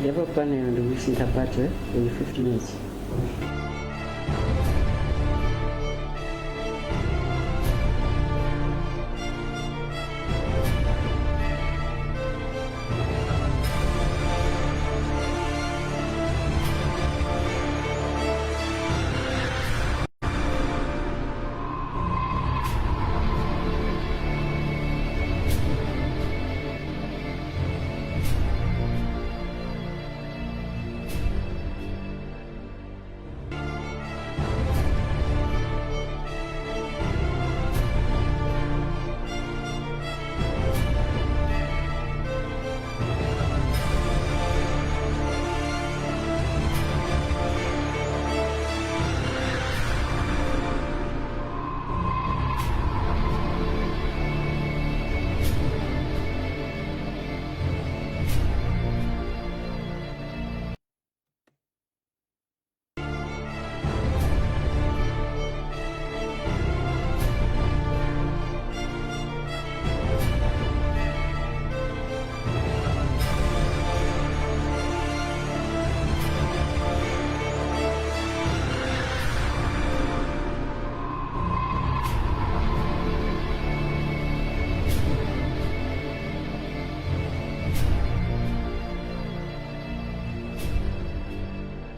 Ndadyapo panel ndikuyisintha battery in 50 minutes.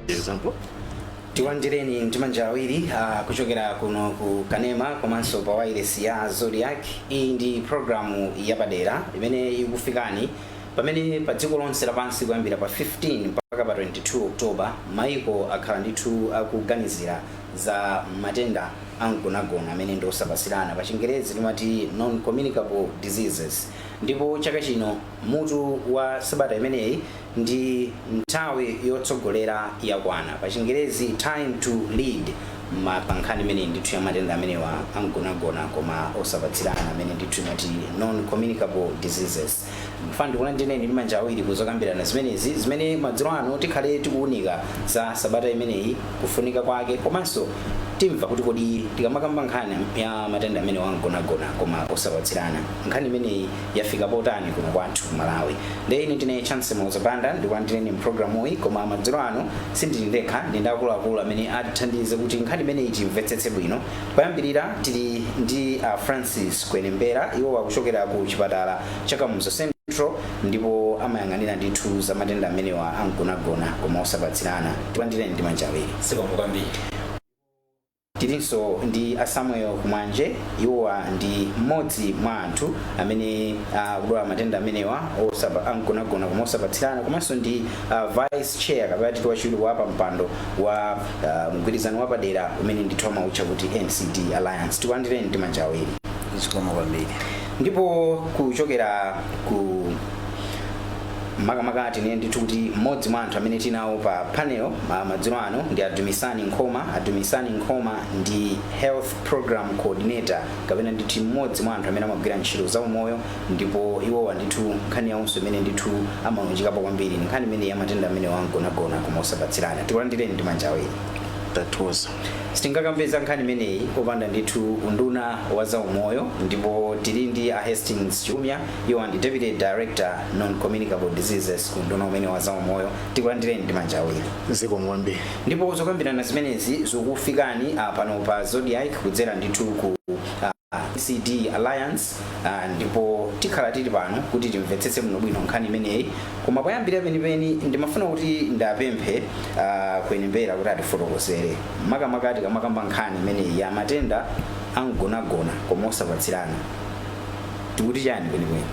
Example. Tikulandireni ndi manja awiri kuchokera kuno ku Kanema komanso pa wireless ya Zodiak. Iyi ndi programu yapadera imene ikufikani pamene pa dziko lonse lapansi kuyambira pa 15 mpaka pa 22 October maiko akhala ndithu akuganizira za matenda amgonagona amene ndi osapasirana, pa Chingerezi timati non-communicable diseases. Ndipo chaka chino mutu wa sabata imeneyi ndi "Nthawi yotsogolera yakwana", pa Chingerezi "Time to Lead", pa nkhani imeneyi ndithu ya matenda amenewa amgonagona koma osapatsirana, amene ndithu imati non-communicable diseases. Mfana ndikulandireni ndi manja awiri kuzokambirana zimenezi, zimene madzulo ano tikhale tikuwunika za sabata imeneyi, kufunika kwake, komanso timva kuti kodi tikamakamba nkhani ya matenda amene wamgonagona koma osapatsirana, nkhani imeneyi yafika potani kuno kwathu ku Malawi. Ndiye ine ndine Chance Mozapanda, ndikulandireni mpulogalamuyi. Koma madzulo ano sindili ndekha, ndi ndi akuluakulu amene atithandize kuti nkhani imeneyi timvetsetse bwino. Poyambirira tili ndi Francis Kwenembera. Iwo akuchokera ku chipatala cha Kamuzu Central ndipo amayang'anira ndithu za matenda amenewa amgonagona koma osapatsirana. Tikulandireni ndi manja awiri. Zikomo kwambiri. Tilinso ndi a Samuel Kumwanje. Iwowa ndi mmodzi mwa anthu amene akudwala matenda amenewa amgonagona koma osapatsirana, komanso ndi vice chair, kapena titi wachiwiri wa pampando wa mgwirizano wapadera umene ndithu amautcha kuti NCD Alliance. Tikulandireni ndi manja awiri. Zikomo kwambiri. Ndipo kuchokera ku makamaka tinene ndithu kuti mmodzi mwa anthu amene tinawo pa panel madzulo ano ndi Adumisani Nkhoma. Adumisani Nkhoma ndi health program coordinator, kapena ndithu mmodzi mwa anthu amene amagwira ntchito za umoyo, ndipo iwowa ndithu nkhani yawonso imene ndithu amalunjikapo kwambiri ndi nkhani imene ya matenda amene wamgonagona koma osapatsirana. Tikulandireni ndi manja awiri. Tathokoza. Sitingakamve za nkhani imeneyi opanda ndithu unduna wa zaumoyo, ndipo tili ndi a Hastings Chiumia. Iwo ndi deputy director, non-communicable diseases, ku unduna umene wa zaumoyo. Tikulandireni ndi manja awiri. Zikomo kwambiri. Ndipo zokambirana zimenezi zikufikani pano pa Zodiak kudzera ndithu ku NCD Alliance, ndipo tikhala tili pano kuti timvetsetse bwinobwino nkhani imeneyi. Koma poyambira penipeni ndimafuna kuti ndapemphe Kwenembera kuti atifotokozere makamaka tikamakamba nkhani imeneyi ya matenda amgonagona koma osapatsirana, tikuti chani kwenikweni?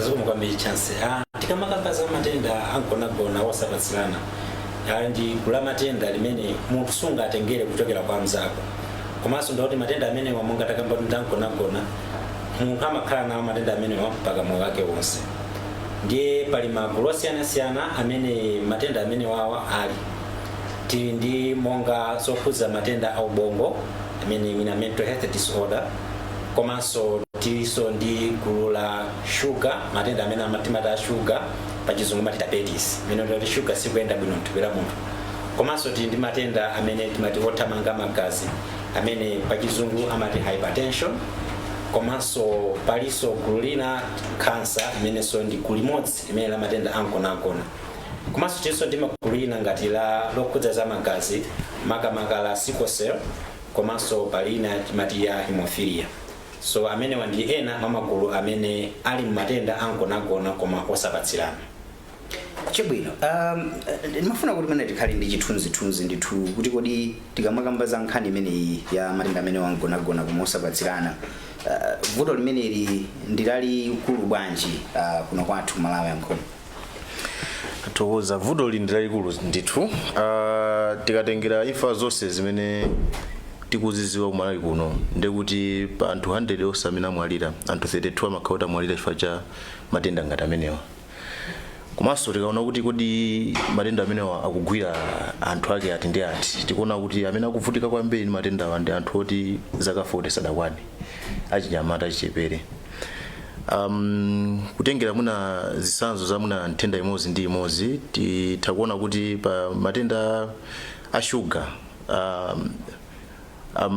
Zikomo kwambiri, Chance. Tikamakamba za matenda amgonagona osapatsirana, ndi gulu la matenda limene munthu sungatengere kuchokera kwa mzako. Komanso ndakuti matenda amenewa, monga takamba kuti ndi amgonagona, munthu amakhala nawo matenda amenewa mpaka moyo wake wonse. Ndiye pali magulu osiyanasiyana amene matenda amenewawa ali. Tili ndi monga zokhudza matenda a ubongo, amene mwina mental health disorder, komanso tilinso ndi gulu la shuga, matenda amene timati a shuga, pachizungu mati diabetes, imene ndikuti shuga sikuyenda bwino mthupi la munthu. Komanso tili ndi matenda amene timati othamanga magazi, amene pachizungu amati hypertension. Komanso palinso gulu lina, cancer, imenenso ndi gulu limodzi limene la matenda amgonagona. Komanso tinso ndi magulu ina ngati la lokhudza za magazi, makamaka la sickle cell, komanso pali ina timati ya hemophilia. So amenewa ndi ena mwa magulu amene ali mmatenda amgonagona koma osapatsirana. Chabwino, ndimafuna kuti mene tikhale ndi chithunzithunzi ndithu kuti kodi tikamakamba za nkhani imeneyi ya matenda amene amgonagona koma osapatsirana, vuto limeneli ndi lalikulu bwanji kuno kwathu Malawi, Ankhoma? Thokoza. Vuto li ndi lalikulu ndithu. Tikatengera imfa zonse zimene tikuziziwa kumalawi kuno, ndekuti pa anthu 100 onse amene amwalira, anthu 32 amakhala kuti amwalira chifukwa cha matenda ngati amenewa. Komanso tikaona kuti kodi matenda amenewa akugwira anthu ake ati ndi ati, tikuona kuti amene akuvutika kwambiri ndi matendawa ndi anthu oti zaka 40 sadakwane, achinyamata, achichepere. Kutengera muna zitsanzo za muna nthenda imodzi ndi imodzi, titha kuona kuti pa matenda a shuga,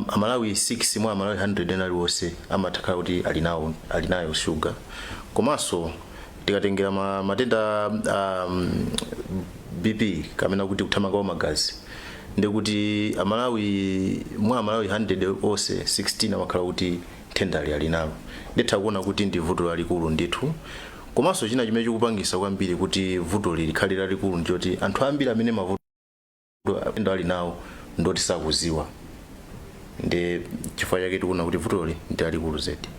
Amalawi 6 mwa Amalawi 100 ena aliwonse amakhala kuti ali nawo, ali nayo shuga. Komanso tikatengera matenda BP kamena kuti kuthamanga kwa magazi, ndikuti Amalawi mwa Amalawi 100 onse, 16 amakhala kuti nthendali ali nalo. Nditha kuona kuti ndi vuto lalikulu ndithu. Komanso china chimene chikupangisa kwambiri kuti vutoli likhale lalikulu ndichoti anthu ambiri amene mavuto endo ali nawo ndoti sakuziwa. Ndi chifukwa chake tikuona kuti vutoli ndi lalikulu zedi.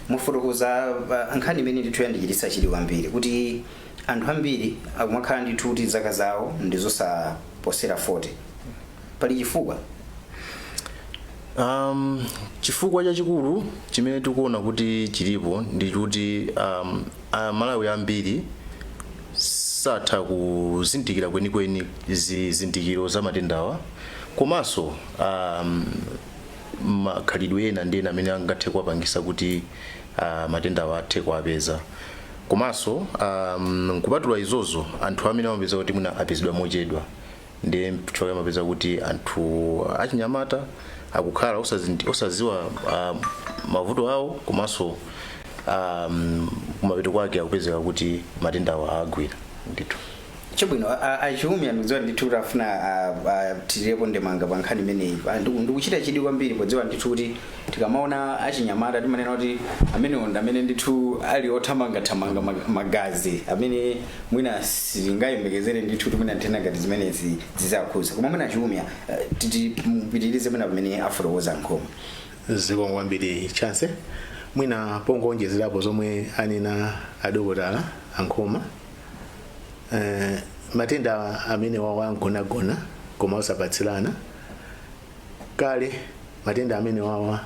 Mufotokoza nkhani imene ndithu yandichititsa chidwi kwambiri, kuti anthu ambiri akumakhala ndithu kuti zaka zawo ndi zosaposera 40. Pali chifukwa? Chifukwa chachikulu chimene tikuona kuti chilipo ndi kuti Amalawi ambiri satha kuzindikira kwenikweni zizindikiro za matendawa, komanso makhalidwe ena ndi ena amene angathe kuwapangisa kuti matendawa athe kuwapeza. Komanso kupatula izozo, anthu amene amapeza kuti mwina apezedwa mochedwa, ndi chifukwa amapeza kuti anthu achinyamata akukhala osaziwa mavuto awo, komanso kumapeto kwake akupezeka kuti matendawa agwira ndithu. Chabwino, Achiumi, ndikudziwa ndithu kuti afuna tirirepo ndemanga pa nkhani imeneyi. Ndikuchita chidwi kwambiri podziwa ndithu kuti tikamaona achinyamata timanena kuti amenewo ndi amene ndithu ali othamangathamanga magazi, amene mwina sitingayembekezere ndithu kuti mwina nthenda ngati zimenezi zizakhuza. Koma mwina Achiumia, titi mupitirize mwina pamene afotokoza Nkhoma. Zikomo kwambiri, Chance. Mwina pongonjezerapo zomwe anena adokotala Ankhoma, matenda amene wawa amgonagona koma osapatsirana, kale matenda amene wawa,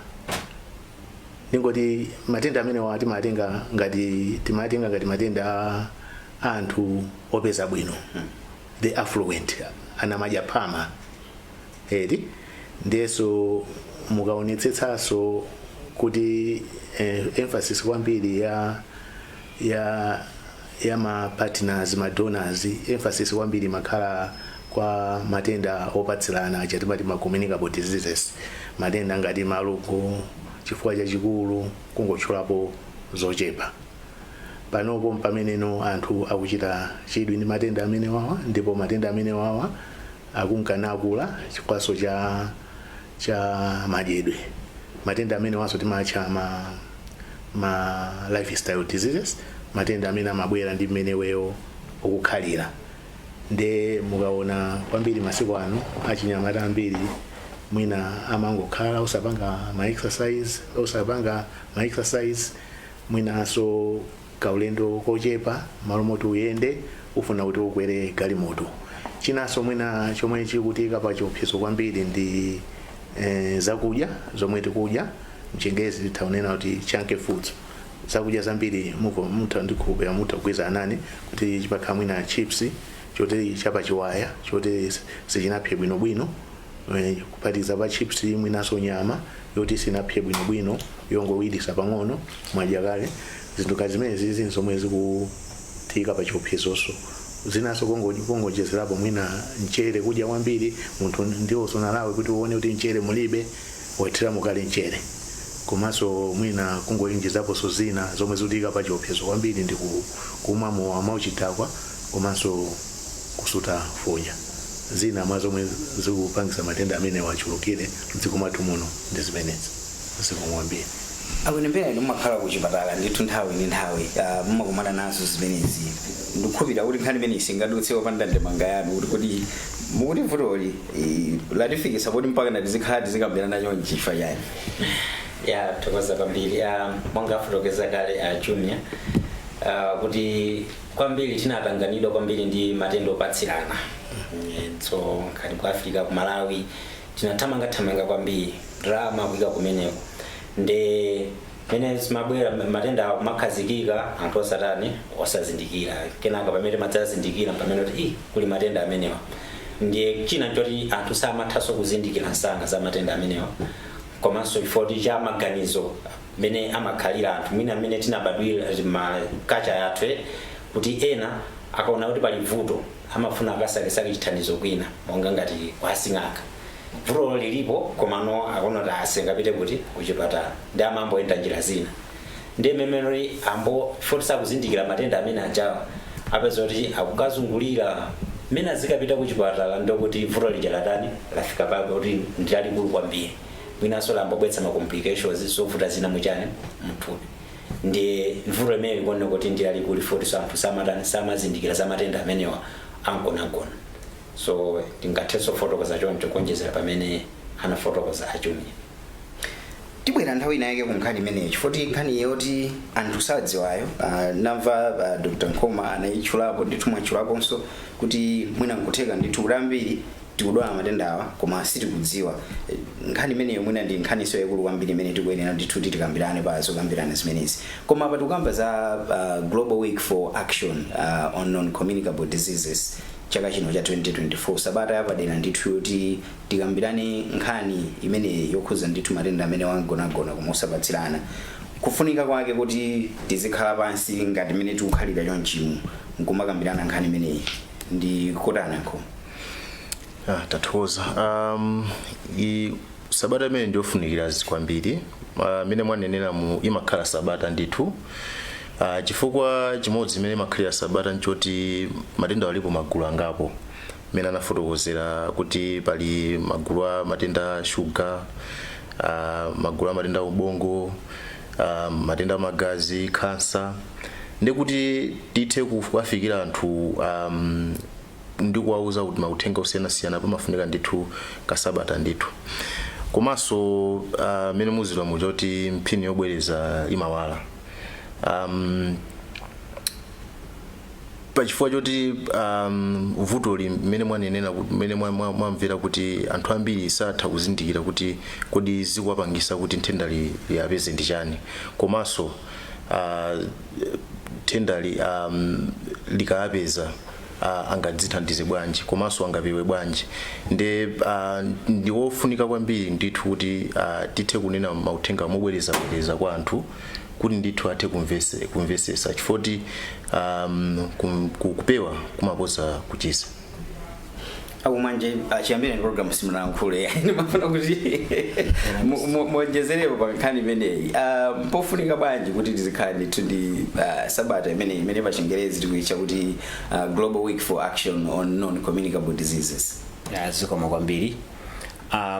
ndingoti matenda amene wawa timatenga ngati matenda a anthu opeza bwino, the affluent, anamadya phama eti. Ndiyeso mukaonetsetsanso kuti emphasis kwambiri ya ma partners, ma donors, emphasis kwambiri makhala kwa matenda opatsirana aja timati ma communicable diseases, matenda ngati malungo, chifukwa chachikulu, kungotchulapo zochepa. Panopo pameneno anthu akuchita chidwi ndi matenda amene wawa, ndipo matenda amene wawa akunkanakula chifukwaso cha madyedwe. Matenda amene waso timatcha ma lifestyle diseases, matenda amene amabwera ndi mmene weyo ukukhalira. Nde mukaona kwambiri masiku ano achinyamata ambiri mwina amangokhala osapanga ma exercise, mwinanso kaulendo kochepa, malo moti uyende ufuna kuti ukwere galimoto. Chinanso mwina chomwe chikutika pa chiopsezo kwambiri ndi zakudya zomwe tikudya. Mchingezi titaonena kuti junk foods, zakudya zambiri muko mutha ndikhulupirira mutha kugwirizana nane kuti chipakhala mwina chips choti chapachiwaya, choti sichinapye bwinobwino, kuphatikiza pa chips mwinanso nyama yoti sinapye bwinobwino, yongowirisa pang'ono, mwadya kale. Zinthu ngati zimene zizi zomwe zikutika pa chiopsezonso. Zinanso kungojezerapo mwina mchere, kudya kwambiri. Munthu ndiwo sunalawe kuti uone kuti mchere mulibe, wathiramo kale mchere. Komanso mwina kungoyinjizaponso zina zomwe zikutika pa chiopsezo kwambiri ndi kumwa mowa mwauchidakwa, komanso Kusuta fodya, zina mwa zomwe zikupangisa matenda amene wachulukire mdziko mwathu muno ndi zimenezi. Zikomo kwambiri. Akunembera, inu mumakhala kuchipatala ndithu nthawi ndi nthawi, mumakumana nazo zimenezi. Ndikukhulupirira kuti nkhani imene isingadutse opanda ndemanga yanu, kuti kodi mukuti vutoli latifikisa poti mpaka tizikhala tizikambirana chonchi chifukwa chani? Ya, thokoza kwambiri. Monga afotokoza kale Junior, kuti kwambiri tinatanganidwa kwambiri ndi matenda opatsirana. So ngati ku Africa, ku Malawi, tinathamangathamanga kwambiri drama kuyika kumeneko, nde mene zimabwera matenda awa kumakhazikika, anthu osatani, osazindikira. Kenaka pamene madzazindikira, pamene kuti "Ih, kuli matenda amenewa." Ndiye china nchoti anthu samathanso kuzindikira msanga za matenda amenewa, komanso chifukwa cha maganizo mene amakhalira anthu, mwina amene tinabadwira makacha yathu, kuti ena akaona kuti pali vuto amafuna akasakesake chithandizo kwina, monga ngati kwa asing'anga. Vuto lilipo, komano akaona kuti asingapite kuti kuchipatala, ndi amamboyenda njira zina. Ndiye memenori ambo foti sakuzindikira matenda amene ajawa, apeza kuti akukazungulira. Mmene azikapita kuchipatala, ndokuti vuto lija latani, lafika pake kuti ndilalikulu kwambiri, mwinanso lambobwetsa ma complications, zovuta zina muchani, mthupi. Ndiye vuto limene likuoneka kuti ndi lalikulu foti so anthu samatani, samazindikira za matenda amenewa angonagona. So ndingathenso kufotokoza choncho, kuonjezera pamene anafotokoza achumi. Tibwera nthawi ina yake ku nkhani imeneyi, chifukwa nkhani yoti anthu sadziwayo, namva Dr Nkhoma anayitchulapo ndithu, mwatchulaponso kuti mwina nkutheka ndithu kuti ambiri tikudwala matenda awa koma sitikudziwa. Nkhani imeneyo mwina ndi nkhaniso yaikulu kwambiri imene tikuyenera ndithu kuti tikambirane pa zokambirana zimenezi. Koma apa tikukamba za Global Week for Action on Non-Communicable Diseases chaka chino cha 2024, sabata yapadera ndithu yoti tikambirane nkhani imene yokhuza ndithu matenda amene wangonagona koma osapatsirana. Kufunika kwake kuti tizikhala pansi ngati imene tikukhalira chonchimu nkumakambirana nkhani imeneyi ndi kotani, Nkho? Ah, tathokoza. Sabata imene ndiyofunikira kwambiri, mmene mwanenera mu imakhala sabata ndithu, chifukwa chimodzi imene imakhalira sabata nchoti matenda alipo magulu angapo, mmene anafotokozera kuti pali magulu a matenda a shuga, magulu a matenda a ubongo, matenda a magazi, kansa. Ndikuti tithe kuwafikira anthu ndi kuwauza kuti mauthenga osiyanasiyana, pamafunika ndithu kasabata ndithu. Komanso mmene muzidwa muja kuti mphini yobwereza imawala, pachifukwa choti vutoli, mmene mwanenera mmene mwamvera kuti anthu ambiri satha kuzindikira kuti kodi zikuwapangisa kuti nthenda liyapeze ndi chani, komanso nthenda likayapeza angadzithandize bwanji, komanso angapewe bwanji. Nde ndiwofunika kwambiri ndithu kuti tithe kunena mauthenga mobwerezabwereza kwa anthu kuti ndithu athe kumvesesa, chifukwa kupewa kumaposa kuchiza. Akumwanje, achiyambire program simunayankhule, ndimafuna kuti muonjezerepo pa nkhani imeneyi. Pofunika bwanji kuti tizikhala ndithu ndi sabata imeneyi imene pa Chingerezi tikuitcha kuti Global Week for Action on Non-Communicable Diseases? Ya, zikomo kwambiri.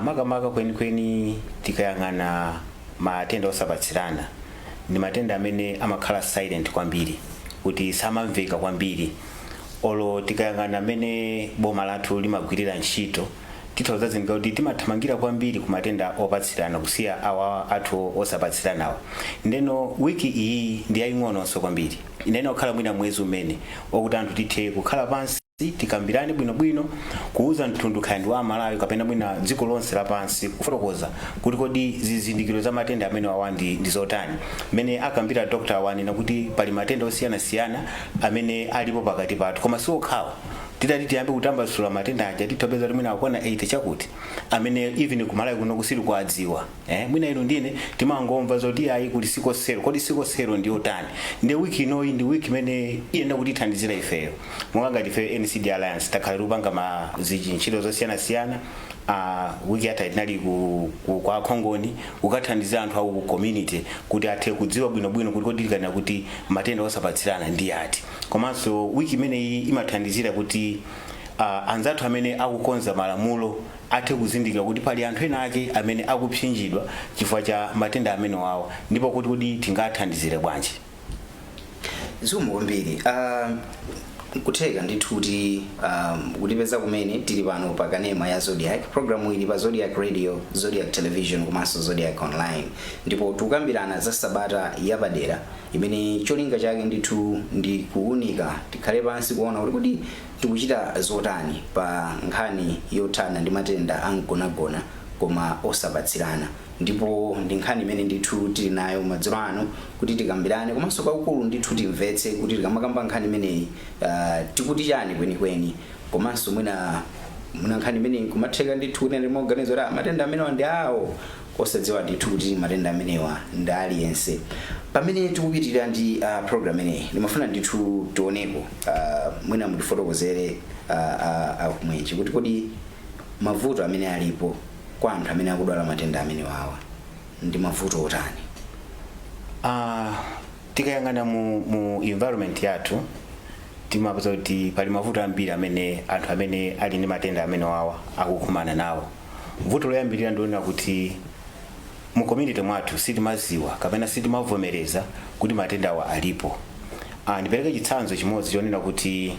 Makamaka kwenikweni tikayang'ana matenda osapatsirana, ndi matenda amene amakhala silent kwambiri, kuti samamveka kwambiri. Olo tikayang'ana amene boma lathu limagwirira ntchito, titha kuzazindikira kuti timathamangira kwambiri ku matenda opatsirana kusiya awa athu osapatsiranawa. Ndeno wiki iyi ndi yaying'ononso kwambiri, inene kukhala mwina mwezi umene wakuti anthu tithe kukhala pansi, tikambirane bwinobwino, kuuza mtundu, kaya ndi wa Malawi kapena mwina dziko lonse lapansi, kufotokoza kuti kodi zizindikiro za matenda amene awa ndi zotani. Mmene akambira Dr wanena kuti pali matenda osiyanasiyana amene alipo pakati pathu, koma si okhawo. Titati tiyambe kutambasula matenda aja, titopeza kuti mwina akwana 80 chakuti amene even kumalawi kuno kusili kuadziwa. Mwina inu ndine timangomva zoti ayi, kuli sickle cell. Kodi sickle cell ndi yotani? Ndi wiki inoyi ndi wiki imene iyenda kutithandizira ifeyo, monga ngati ifeyo NCD Alliance takhala tikupanga ma zichi ntchito zosiyanasiyana. Wiki yatha tinali kwa Khongoni kukathandizira anthu aku community kuti athe kudziwa bwinobwino kuti kodi tikanena kuti matenda osapatsirana ndi ati. Komanso wiki imeneyi imathandizira kuti anzathu amene akukonza malamulo athe kuzindikira kuti pali anthu ena ake amene akupsinjidwa chifukwa cha matenda amene wawa, ndipo kuti tingathandizire bwanji. Zikomo kwambiri. Kutheka ndithu kuti kutipeza kumene tili pano pa kanema ya Zodiac. Programu ili pa Zodiac Radio, Zodiac Television komanso Zodiac Online, ndipo tikukambirana za sabata yapadera imene cholinga chake ndithu ndi kuwunika, tikhale pansi kuona kuti tikuchita zotani pa nkhani yothana ndi matenda amgonagona koma osapatsirana. Ndipo ndi nkhani imene ndithu tili nayo madzulo ano kuti tikambirane, komanso kwakukulu ndithu timvetse kuti tikamakamba nkhani imeneyi tikuti chani kwenikweni. Komanso mwina nkhani imeneyi kumatheka ndithu kuti ndimaganizo kuti matenda amenewa ndi awo, osadziwa ndithu kuti matenda amenewa ndi aliyense. Pamene tikupitirira ndi program imeneyi, ndimafuna ndithu tioneko, mwina mutifotokozere akumwenje kuti kodi mavuto amene alipo kwa anthu amene akudwala matenda amene wawa ndi mavuto otani? Tikayang'ana mu environment yathu, timapeza kuti pali mavuto ambiri amene anthu amene ali ndi matenda amene wawa akukumana nawo. Vuto loyambirira ndiona kuti mu community mwathu sitimaziwa kapena sitimavomereza kuti matenda awa alipo. Ndipereke chitsanzo chimodzi chonena kuti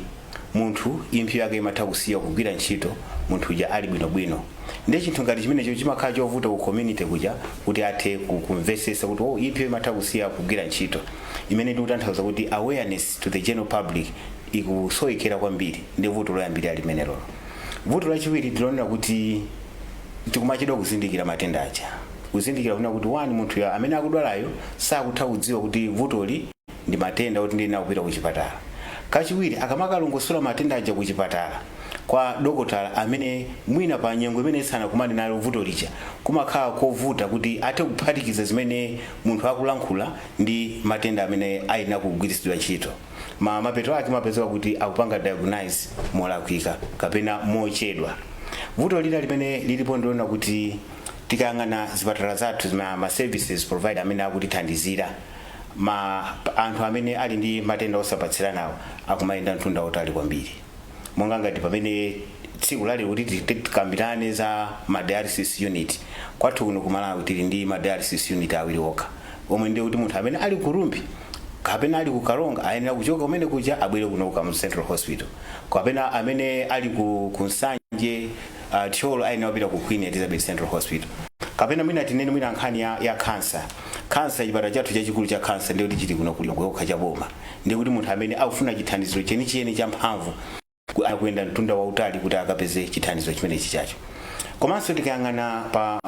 munthu impsyo yake imatha kusiya kugwira ntchito munthu uja ali bwinobwino. Ndiye chinthu ngati chimenecho chimakhala chovuta ku community kuja kuti athe kumvesesa kuti, oh, impsyo imatha kusiya kugwira ntchito, imene ndikutanthauza kuti awareness to the general public ikusowekera kwambiri. Ndi vuto loyambirira limenelo. Vuto lachiwiri tilonera kuti tikumachedwa kuzindikira matenda aja, kuzindikira kuna kuti one, munthu amene akudwalayo sakutha kudziwa kuti vutoli ndi matenda kuti ndiyena kupita kuchipatala. Kachiwiri, akamakalongosola matenda aja kuchipatala kwa dokotala amene mwina pa nyengo imene sanakumane nalo vuto lija, kumakhala kovuta kuti athe kuphatikiza zimene munthu akulankhula ndi matenda amene ayenera kugwiritsidwa ntchito. Mapeto ake mapezeka kuti akupanga diagnose molakwika kapena mochedwa. Vuto lina limene lilipo ndiona kuti tikayang'ana zipatala zathu, ma services provider amene akutithandizira ma anthu amene ali ndi matenda osapatsiranawo akumayenda mtunda utali kwambiri. Monga ngati pamene tsiku lali kuti tikambirane za ma dialysis unit, kwathu kuno ku Malawi tili ndi ma dialysis unit awiri okha, omwe ndiye kuti munthu amene ali ku Rumphi kapena ali ku Karonga ayenera kuchoka kumene kuja abwere kuno ku Kamuzu Central Hospital, kapena amene ali ku Nsanje, Thyolo ayenera kupita ku Queen Elizabeth Central Hospital. Kapena mwina tinene mwina nkhani ya cancer. Cancer, chipatala chathu chachikulu cha cancer ndiye kuti chili kuno ku Lilongwe kokha cha boma. Ndiye kuti munthu amene akufuna chithandiziro chenicheni cha mphamvu akuyenda mtunda wautali kuti akapeze chithandizo chimenechi chacho. Komanso tikayang'ana pa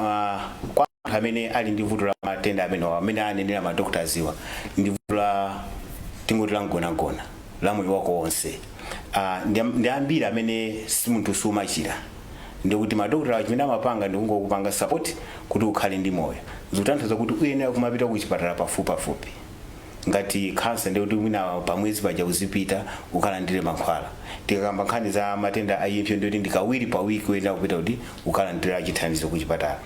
kwa anthu amene ali ndi vuto la matenda amenewa amene anenera ma doctors iwa, ndi vuto la tingoti la mgonagona la moyo wako wonse, ndi ambiri amene si munthu sumachira. Ndikuti madokotala chimene amapanga ndi kungokupanga support kuti ukhale ndi moyo. Zikutanthauza kuti uyenera kumapita ku chipatala pafupipafupi. Ngati cancer, ndikuti mwina pamwezi paja uzipita ukalandire mankhwala. Tikakamba nkhani za matenda a impsyo, ndikuti ndi kawiri pa wiki uyenera kupita kuti ukalandira chithandizo ku chipatala.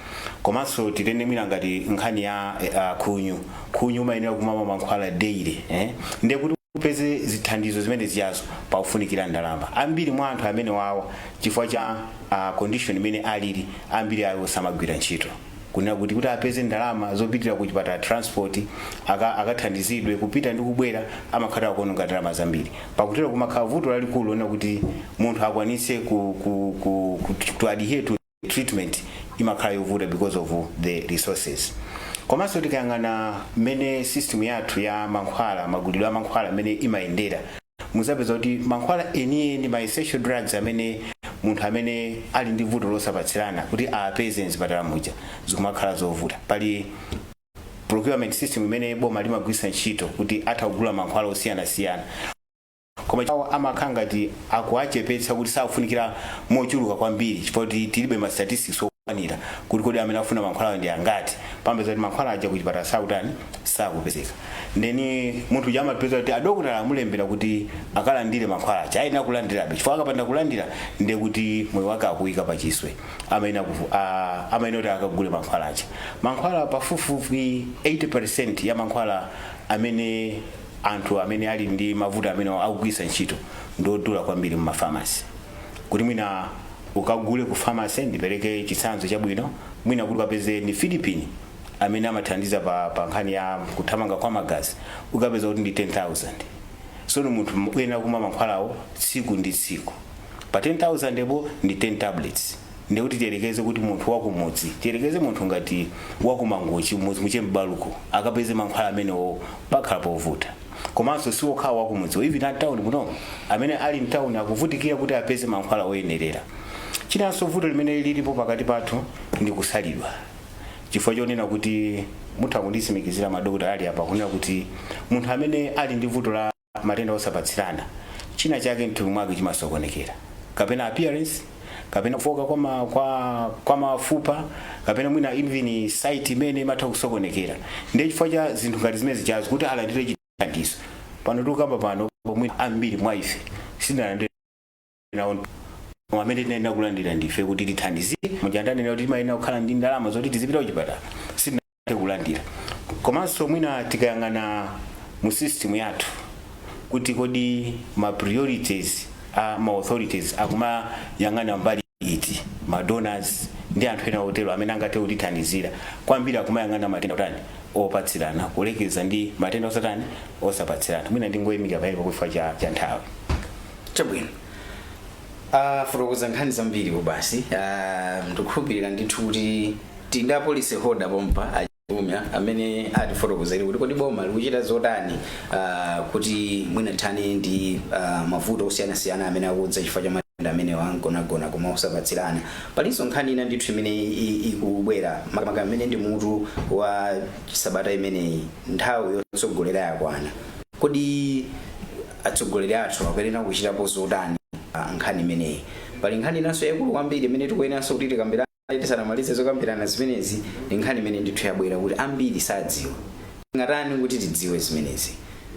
Komanso titene mwina ngati nkhani ya khunyu. Khunyu umayenera kumamwa mankhwala daily, eh? Ndiye kuti upeze zithandizo zimene ziyazo pakufunikira ndalama. Ambiri mwa anthu amene wawa, chifukwa cha condition imene alili, ambiri awo samagwira ntchito, kunena kuti apeze ndalama zopitira ku chipatala, transport, akathandizidwe kupita ndi kubwera, amakhala akuononga ndalama zambiri. Pakutero kumakhala vuto lalikulu lonena kuti munthu akwanitse to adhere to treatment imakhala yovuta because of the resources. Komanso tikayang'ana mmene system yathu ya mankhwala, magulidwe a mankhwala amene imayendera, muzapeza kuti mankhwala enieni, ma essential drugs amene munthu amene ali ndi vuto losapatsirana kuti apeze mzipatala muja, zikumakhala zovuta. Pali procurement system imene boma limagwiritsa ntchito kuti atha kugula mankhwala osiyanasiyana, koma awo amakhala ngati akuachepetsa kuti sakufunikira mochuluka kwambiri, chifukwa kuti tilibe ma statistics okwanira kuti kodi amene afuna mankhwala ndi angati. Pambeza kuti mankhwala aja kuchipatala sakutani, sakupezeka. Ndeni munthu uja amapeza kuti adokotala amulembera kuti akalandire mankhwala aja, ayenera kulandirabe, chifukwa akapanda kulandira ndiye kuti moyo wake akuyika pachiswe. Amayenera kuti akagule mankhwala aja. Mankhwala, pafupifupi 80% ya mankhwala amene anthu amene ali ndi mavuto amene akugwiritsa ntchito ndodula kwambiri mu mafamasi. Kuti mwina ukagule ku pharmacy, ndipereke chitsanzo chabwino, mwina kuti ukapeze nifedipine amene amathandiza pa nkhani ya kuthamanga kwa magazi, ukapeza kuti ndi 10,000. Sono munthu uyenera kumwa mankhwalawo tsiku ndi tsiku. Pa 10,000 epo ndi 10 tablets. Ndikuti tiyelekeze kuti munthu wakumudzi, tiyelekeze munthu ngati wakumangochi, mudzi muchembaluko, akapeze mankhwala amenewo pakhala povuta. Komanso si okhawa wakumudzi, even a town muno, amene ali mtown akuvutikira kuti apeze mankhwala oyenerera. Chinanso, vuto limene lilipo pakati pathu ndi kusalidwa, chifukwa chonena kuti mutha kunditsimikizira madokota ali apa kunena kuti munthu amene ali ndi vuto la matenda osapatsirana, china chake mthupi mwake chimasokonekera, kapena appearance, kapena kufoka kwa mafupa, kapena mwina even sight imene imatha kusokonekera. Ndiye chifukwa cha zinthu ngati zimene zichazo, kuti alandire chithandizo, pano tikukamba pano pomwe ambiri mwa ife sitinalandire nawo amene tinayenera kulandira ndife kuti tithandizire mujandanena kuti timayenera kukhala ndi ndalama zoti tizipita kuchipatala, sitinathe kulandira. Komanso mwina tikayang'ana mu system yathu kuti kodi ma priorities a ma authorities akumayang'ana mbali iti, ma donors ndi anthu ena otero amene angathe kutithandizira kwambiri akumayang'ana matenda otani, opatsirana, kulekeza ndi matenda osatani, osapatsirana. Mwina ndingoyimika pamenepo chifukwa cha nthawi. Chabwino, fotokoza nkhani zambiri basi. Ndikukhulupirira ndithu kuti tili policy holder pompa achumya amene atifotokozere kuti kodi boma likuchita zotani kuti mwina tithane ndi mavuto osiyanasiyana amene akudza chifukwa cha matenda amene angonagona koma osapatsirana. Palinso nkhani ina ndithu imene ikubwera makamaka amene ndi mutu wa sabata imeneyi, nthawi yotsogolera yakwana. Kodi atsogoleri athu akuyenera kuchitapo zotani nkhani imeneyi? Pali nkhani inanso yaikulu kwambiri imene tikuyeneranso kuti tikambirane tisanamalize zokambirana zimenezi. Ndi nkhani imene ndithu yabwera kuti ambiri sadziwa. Tingatani kuti tidziwe zimenezi?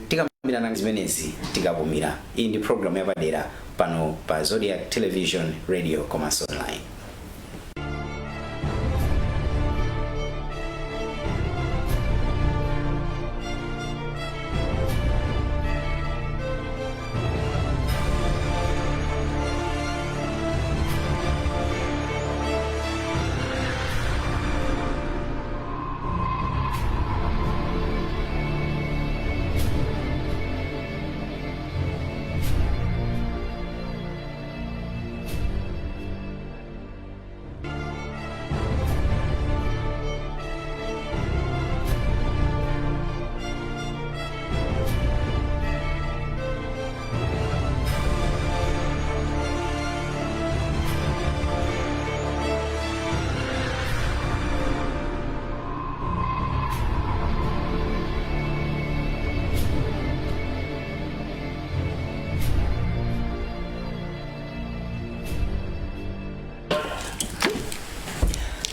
Tikambirana zimenezi tikapumira. Iyi ndi programu yapadera pano pa Zodiak Television, Radio komanso online.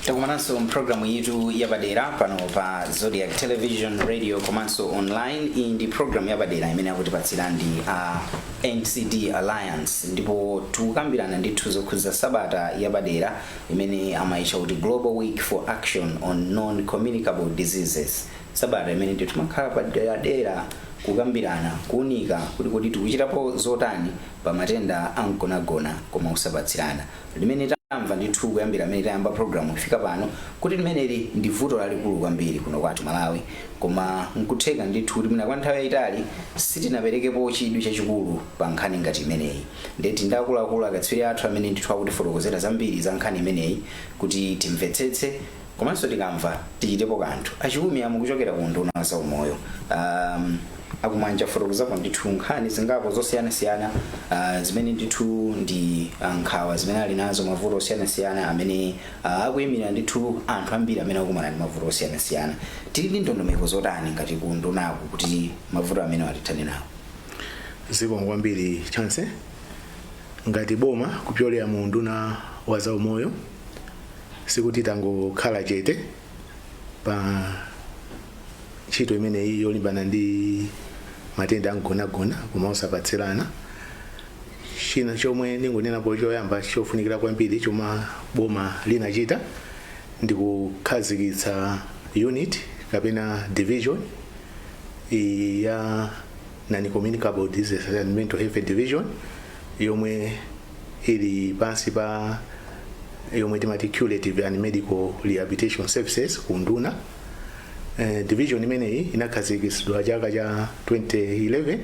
Takumananso mpulogalamu yitu yapadera pano pa Zodiak Television, Radio komanso online. Iyi ndi program yapadera imene akutipatsira ndi a NCD Alliance, ndipo tikukambirana ndithu zokhudza sabata yapadera imene amayitcha kuti Global Week for Action on Non-Communicable Diseases, sabata imene ndithu timakhala paderadera kukambirana, kuunika kuti kodi tikuchitapo zotani pa matenda amgonagona koma osapatsirana, limene tamva ndithu kuyambira amene tayamba program kufika pano kuti limeneli ndi vuto lalikulu kwambiri kuno kwathu Malawi. Koma nkutheka ndithu kuti mwina kwa nthawi yayitali sitinaperekepo chidwi chachikulu pa nkhani ngati imeneyi. Ndeti ndi akuluakulu akatswiri athu amene ndithu akutifotokozera zambiri za nkhani imeneyi kuti timvetsetse komanso tikamva tichitepo kanthu. Achiumia, mukuchokera ku unduna wa zaumoyo. Akumanja fotokozapo ndithu nkhani zingapo zosiyanasiyana zimene ndithu ndi nkhawa zimene ali nazo, mavuto osiyanasiyana amene akuyimira ndithu anthu ambiri amene akukumana ndi mavuto osiyanasiyana. Tili ndi ndondomeko zotani ngati ku undunaku kuti mavuto amene atithane nawo? Zikomo kwambiri, Chance. Ngati boma kupyolera mu unduna wa zaumoyo, sikuti tangokhala chete pa ntchito imeneyi yolimbana ndi matenda amgonagona koma osapatsirana. China chomwe ndingonenapo choyamba chofunikira kwambiri chomwe boma linachita ndi kukhazikitsa unit kapena division ya Non-Communicable Diseases and Mental Health Division, yomwe ili pansi pa yomwe timati Curative and Medical Rehabilitation Services ku nduna. Division imeneyi inakhazikitsidwa chaka cha 2011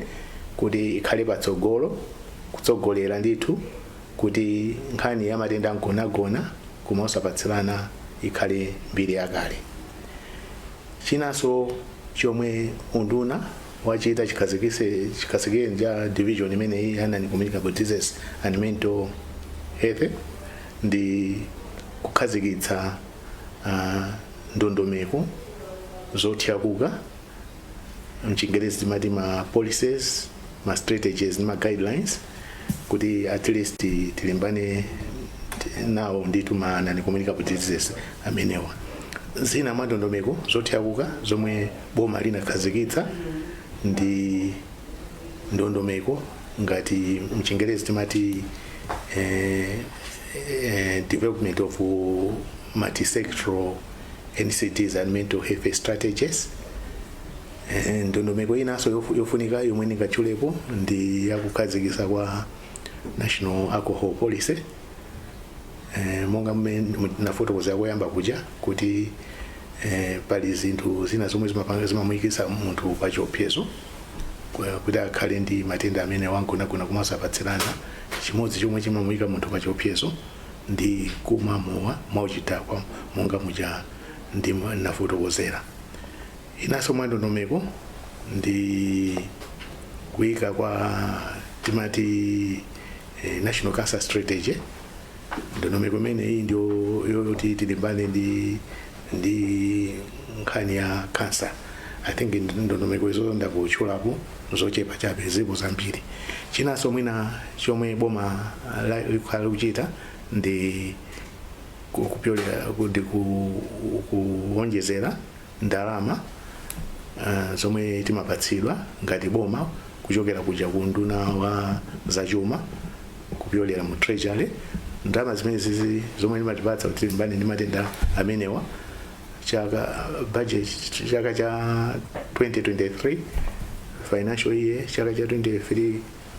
kuti ikhale patsogolo kutsogolera ndithu kuti nkhani ya matenda amgonagona koma osapatsirana ikhale mbiri yakale. Chinanso chomwe unduna wachita chikhazikire cha division imeneyi ya Non-Communicable Diseases and Mental Health ndi kukhazikitsa ndondomeko zothyakuka, mchingerezi timati ma policies, ma strategies ndi ma guidelines, kuti at least tilimbane nawo ndithu ma non-communicable diseases amenewa. Zina mwa ndondomeko zothyakuka zomwe boma linakhazikitsa ndi ndondomeko ngati mchingerezi timati development of multisectoral NCDs and mental health strategies. Ndondomeko inanso yofunika yomwe ndingatchulepo ndi yakukhazikitsa kwa National Alcohol Policy. Monga mmene nafotokoza koyamba kuja kuti pali zinthu zina zomwe zimapanga zimamuyikitsa munthu pa chiopsezo kuti akhale ndi matenda amene wangonagona komanso apatsirana. Chimodzi chomwe chimamuyika munthu pa chiopsezo ndi kumwa mowa mwauchidakwa, monga muja ndi nafotokozera. Inanso mwa ndondomeko ndi kuyika kwa timati National Cancer Strategy. Ndondomeko imeneyi ndio yoti tilimbane ndi nkhani ya cancer. I think ndondomeko izo ndakutchulapo zochepa chabe, zipo zambiri. Chinanso mwina chomwe boma likhala likuchita ndi kupyolera ndi kuwonjezera ndalama zomwe timapatsidwa ngati boma kuchokera kuja ku nduna wa zachuma kupyolera mu Treasury. Ndalama zimene zizi zomwe limatipatsa kuti tilimbane ndi matenda amenewa, chaka budget chaka cha 2023 financial year, chaka cha 23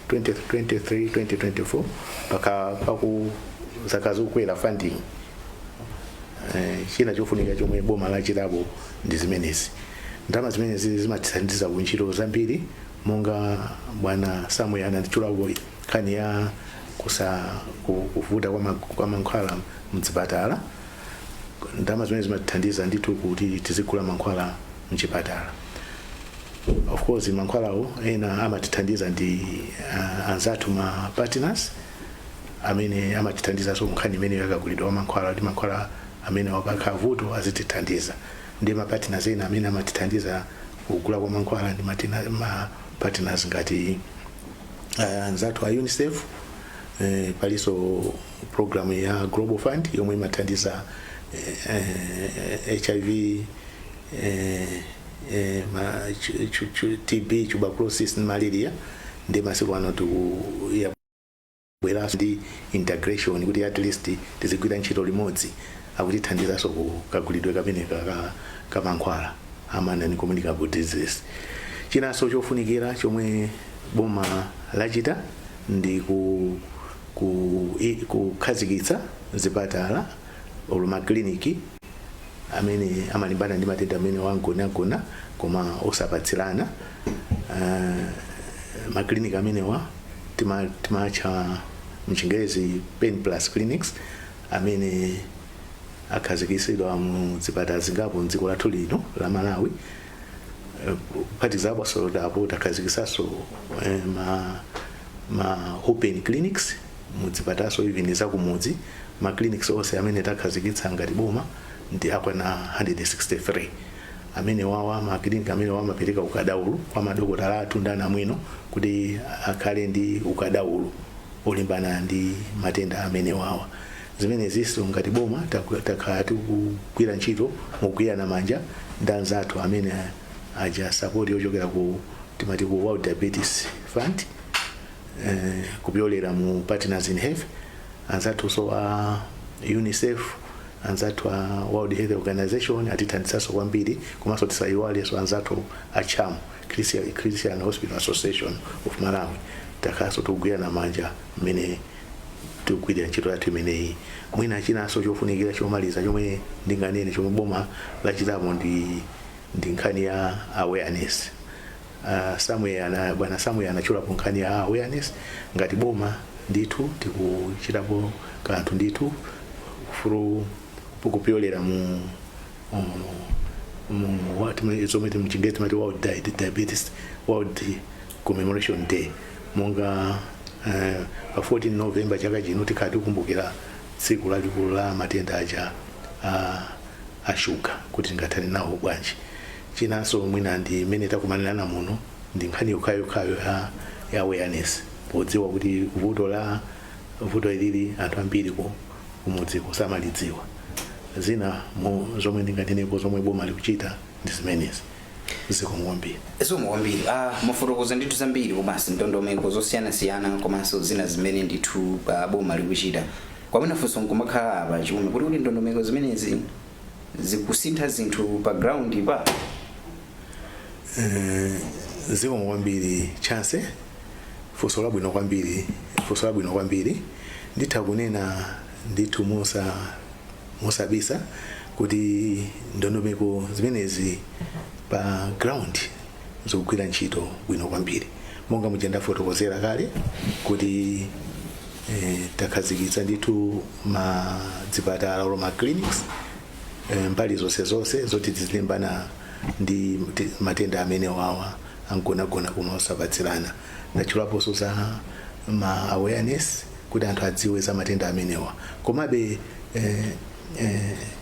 2023 2024, paka paku zaka zikukwera funding. China chofunika chomwe boma lachitapo ndi zimenezi. Ndalama zimenezi zimatithandiza ku ntchito zambiri, monga bwana Samuel anatchulapo nkhani ya kuvuta kwa mankhwala mzipatala. Ndalama zimene zimatithandiza ndithu kuti tizigula mankhwala mchipatala. Of course, mankhwalawo ena amatithandiza ndi anzathu, ma partners amene amatithandizanso nkhani imene yakagulidwa kwa mankhwala, kuti mankhwala amene wapakha vuto azitithandiza. Ndi ma partners ena amene amatithandiza kugula kwa mankhwala ndi ma partners ngati anzathu a UNICEF. Palinso program ya Global Fund yomwe imathandiza HIV, TB, tuberculosis ndi malaria. Ndi masiku ano tikuyabweranso ndi integration kuti at least tizigwira ntchito limodzi, akutithandizanso ku kagulidwe kameneka ka mankhwala ama non-communicable diseases. Chinanso chofunikira chomwe boma lachita ndi kukhazikitsa zipatala olo makliniki amene amalimbana ndi matenda amene wangonagona koma osapatsirana. Makliniki amenewa timatcha mchingerezi Pain Plus clinics, amene akhazikitsidwa mu zipatala zingapo mdziko lathu lino la Malawi. Kuphatikizapo apo takhazikisanso ma open clinics muzipatalaso, even zakumudzi. Ma clinics onse amene takhazikitsa ngati boma ndi akwana 163. Amene wawa ma clinic amene wawa amapereka ukadaulo kwa madokotala athu ndi anamwino kuti akhale ndi ukadaulo olimbana ndi matenda amene wawa. Zimenezinso ngati boma takhala tikugwira ntchito mogwirana manja ndi anzathu amene aja support yochokera ku timati ku World Diabetes Fund, kupyolera mu Partners in Health, anzathu a UNICEF, anzathu a World Health Organization atithandizaso kwambiri. Komanso tisayiwalenso anzathu a CHAM, Christian Hospital Association of Malawi. Takhalanso tikugwirana manja mmene Tikugwirira ntchito yathu imeneyi. Mwina chinanso chofunikira chomaliza chomwe ndinganene chomwe boma lachitapo ndi nkhani ya awareness. Samuel ana, bwana Samuel anachulapo nkhani ya awareness. Ngati boma ndithu tikuchitapo kanthu ndithu through kupyolera mu what zomwe mChingerezi timati World Diabetes World Commemoration Day, monga pa 14 November chaka chino tikhala tikukumbukira tsiku lalikulu la matenda aja a shuga, kuti tingathane nawo bwanji. Chinanso mwina ndi imene takumanirana muno, ndi nkhani yokhayokhayo ya awareness, podziwa kuti vuto ilili anthu ambiri kumudziko samalidziwa. Zina mo zomwe ndinganenepo zomwe boma likuchita ndi zimenezi. Zikomo kwambiri. Zikomo kwambiri. Mufotokoza ndithu zambiri komanso ndondomeko zosiyanasiyana komanso zina zimene ndithu boma likuchita. Kwamene funso nkumakhala apa, Chiume, kuti ndondomeko zimenezi zikusintha zinthu pa ground pa? Zikomo kwambiri, Chance. Funso labwino kwambiri, funso labwino kwambiri. Nditha kunena ndithu mosabisa kuti ndondomeko zimenezi pa ground zikugwira ntchito bwino kwambiri, monga muja ndafotokozera kale kuti takhazikitsa ndithu madzipatala olo ma clinics mbali zonse zonse zoti tizilimbana ndi matenda amene wawa angonagona koma osapatsirana. Ndatchulaponso za ma awareness kuti anthu adziwe za matenda amenewa. Komabe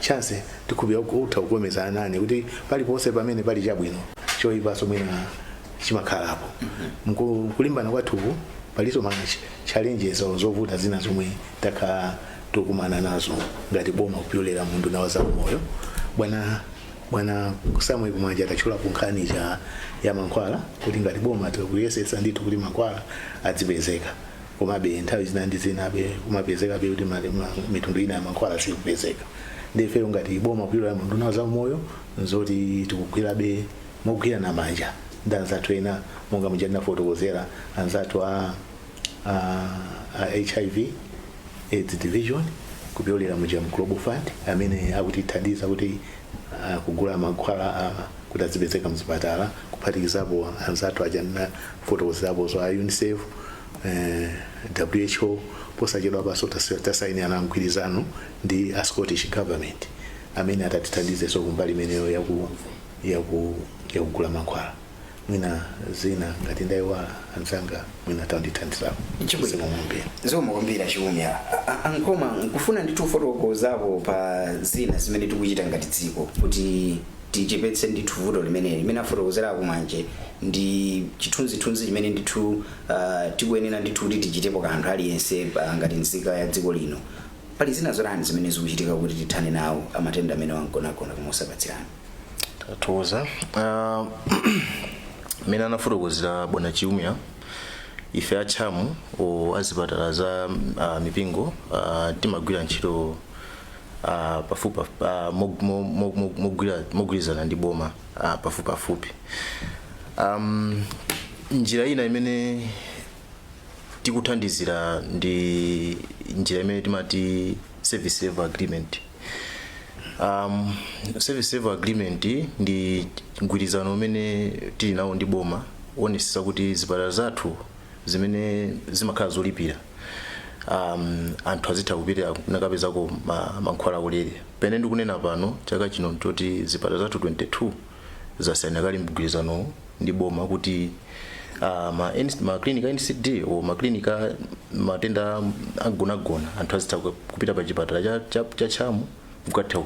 Chance, tikhulupira utha kukomeza nane kuti paliponse pamene pali chabwino, choyipanso mwina chimakhalapo. Kulimbana kwathuku palinso ma challenges, zovuta zina zomwe takhala tokumana nazo ngati boma kupyolera mu unduna wa zaumoyo. Bwana Samuel Kumwanja atachulapo nkhani cha ya mankhwala, kuti ngati boma tikuyesetsa ndithu kuti mankhwala adzipezeka. Komabe nthawi zina ndi zinabe kumapezekabe kuti mitundu ina ya mankhwala sikupezeka. Ndifeyo ngati boma kupyolera mu unduna wa zaumoyo nzoti tikugwirabe mogwirana manja ndi anzathu ena, monga muja ndinafotokozera, anzathu a HIV AIDS division kupyolera muja mu Global Fund, amene akutithandiza kuti kugula mankhwala kuti azipezeka mzipatala, kuphatikizapo anzathu aja ndinafotokozerapo za UNICEF, WHO. Posachedwa paso tasayinirana mgwirizano ndi a Scottish Government amene atatithandizenso kumbali imeneyo yakugula mankhwala. Mwina zina ngati ndayiwala, anzanga mwina tandithandizapo. Chibwino. Zikomo kwambiri. Zikomo kwambiri, Chiumya. Ankoma, nkufuna ndithu kufotokozapo pa zina zimene tikuchita ngati dziko kuti tichepetse ndithu vuto limeneli limene afotokozera Kumwanje, ndi chithunzithunzi chimene ndithu tikuyenera ndithu kuti tichitepo kanthu aliyense ngati nzika ya dziko lino. Pali zina zotani zimene zikuchitika kuti tithane nawo amatenda amene wangonagona koma osapatsirana? Tathokoza. Mmene anafotokozera bwana Chiumya, ife atchamu o azipatala za mipingo timagwira ntchito pafupi mogwirizana ndi boma pafupipafupi. Njira ina imene tikuthandizira ndi njira imene timati service level agreement. Service level agreement ndi mgwirizano umene tili nawo ndi boma woonetsetsa kuti zipatala zathu zimene zimakhala zolipira, anthu azitha kupita nakapezako mankhwala ulere. Pene ndikunena pano, chaka chino ntoti zipatala zathu 22 zasayina kale mgwirizano ndi boma kuti ma clinic a NCD o ma clinic a matenda agonagona, anthu azitha kupita pa chipatala cha Chamu kukatha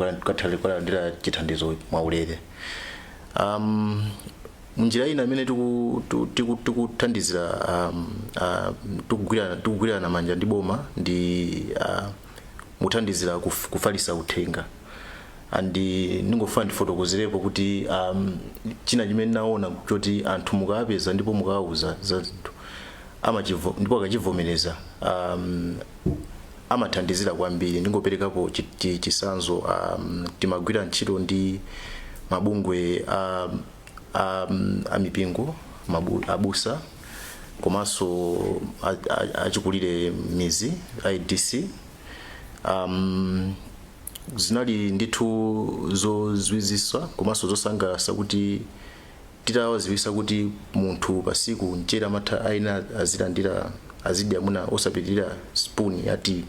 kukalandira chithandizo mwaulere. Munjira ina imene tikuthandizira, tikugwirana manja ndi boma ndi muthandizira kufalisa uthenga. And ndingofuna ndifotokozerepo kuti china chimene naona choti anthu mukawapeza ndipo mukawauza za zinthu ndipo akachivomereza, amathandizira kwambiri. Ndingoperekapo chitsanzo. Timagwira ntchito ndi mabungwe a mipingo, abusa. komanso achikulire mizi IDC. Zinali ndithu zozizwitsa komanso zosangalatsa kuti titawaziwisa kuti munthu pasiku mchere amatha aina azilandira, azidya muna osapitirira spoon ya tea,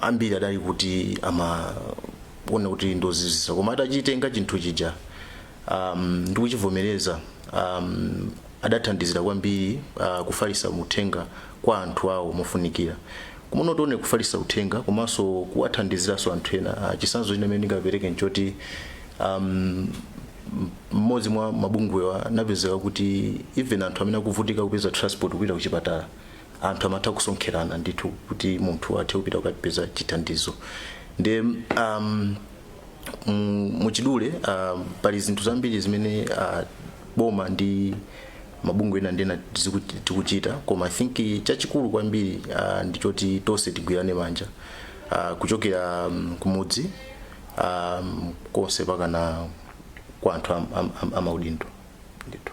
ambiri adali kuti amaona kuti ndozizwitsa, koma atachitenga chinthu chija ndikuchivomereza, adathandizira kwambiri kufalisa uthenga kwa anthu awo mofunikira. Koma not only kufalisa uthenga komanso kuwathandiziranso anthu ena. Chitsanzo china imene ndingapereke nchoti mmodzi mwa mabungwewa anapezeka kuti even anthu amene akuvutika kupeza transport kupita kuchipatala, anthu amatha kusonkherana ndithu kuti munthu athe kupita kukapeza chithandizo. Ndi muchidule, pali zinthu zambiri zimene boma ndi mabungwe ena ndena tikuchita, koma I think chachikulu kwambiri ndichoti tonse tigwirane manja, kuchokera kumudzi konse pakana kwa anthu amaudindo ndithu.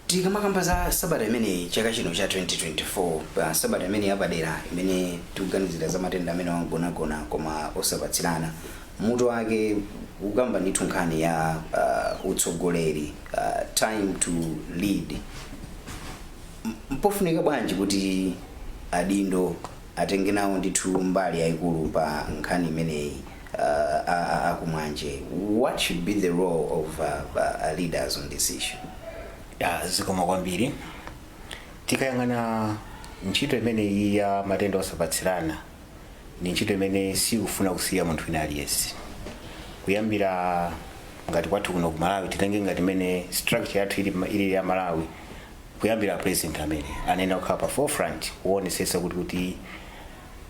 Tikamakamba za sabata imeneyi chaka chino cha 2024, pa sabata imene yapadera imene tikuganizira za matenda amene wangonagona koma osapatsirana, mutu wake ukamba ndithu nkhani ya utsogoleri, time to lead. Mpofunika bwanji kuti adindo atenge nawo ndithu mbali yayikulu pa nkhani imeneyi? Akumwanje, what should be the role of leaders on this issue? Ya, zikoma kwambiri. Tikayang'ana ntchito imeneyi ya matenda osapatsirana, ndi ntchito imene sikufuna kusiya munthu wina aliyense. Kuyambira ngati kwathu kuno ku Malawi, titenge ngati imene structure yathu ili ya Malawi, kuyambira president amene anena kukhala pa forefront kuonesesa kuti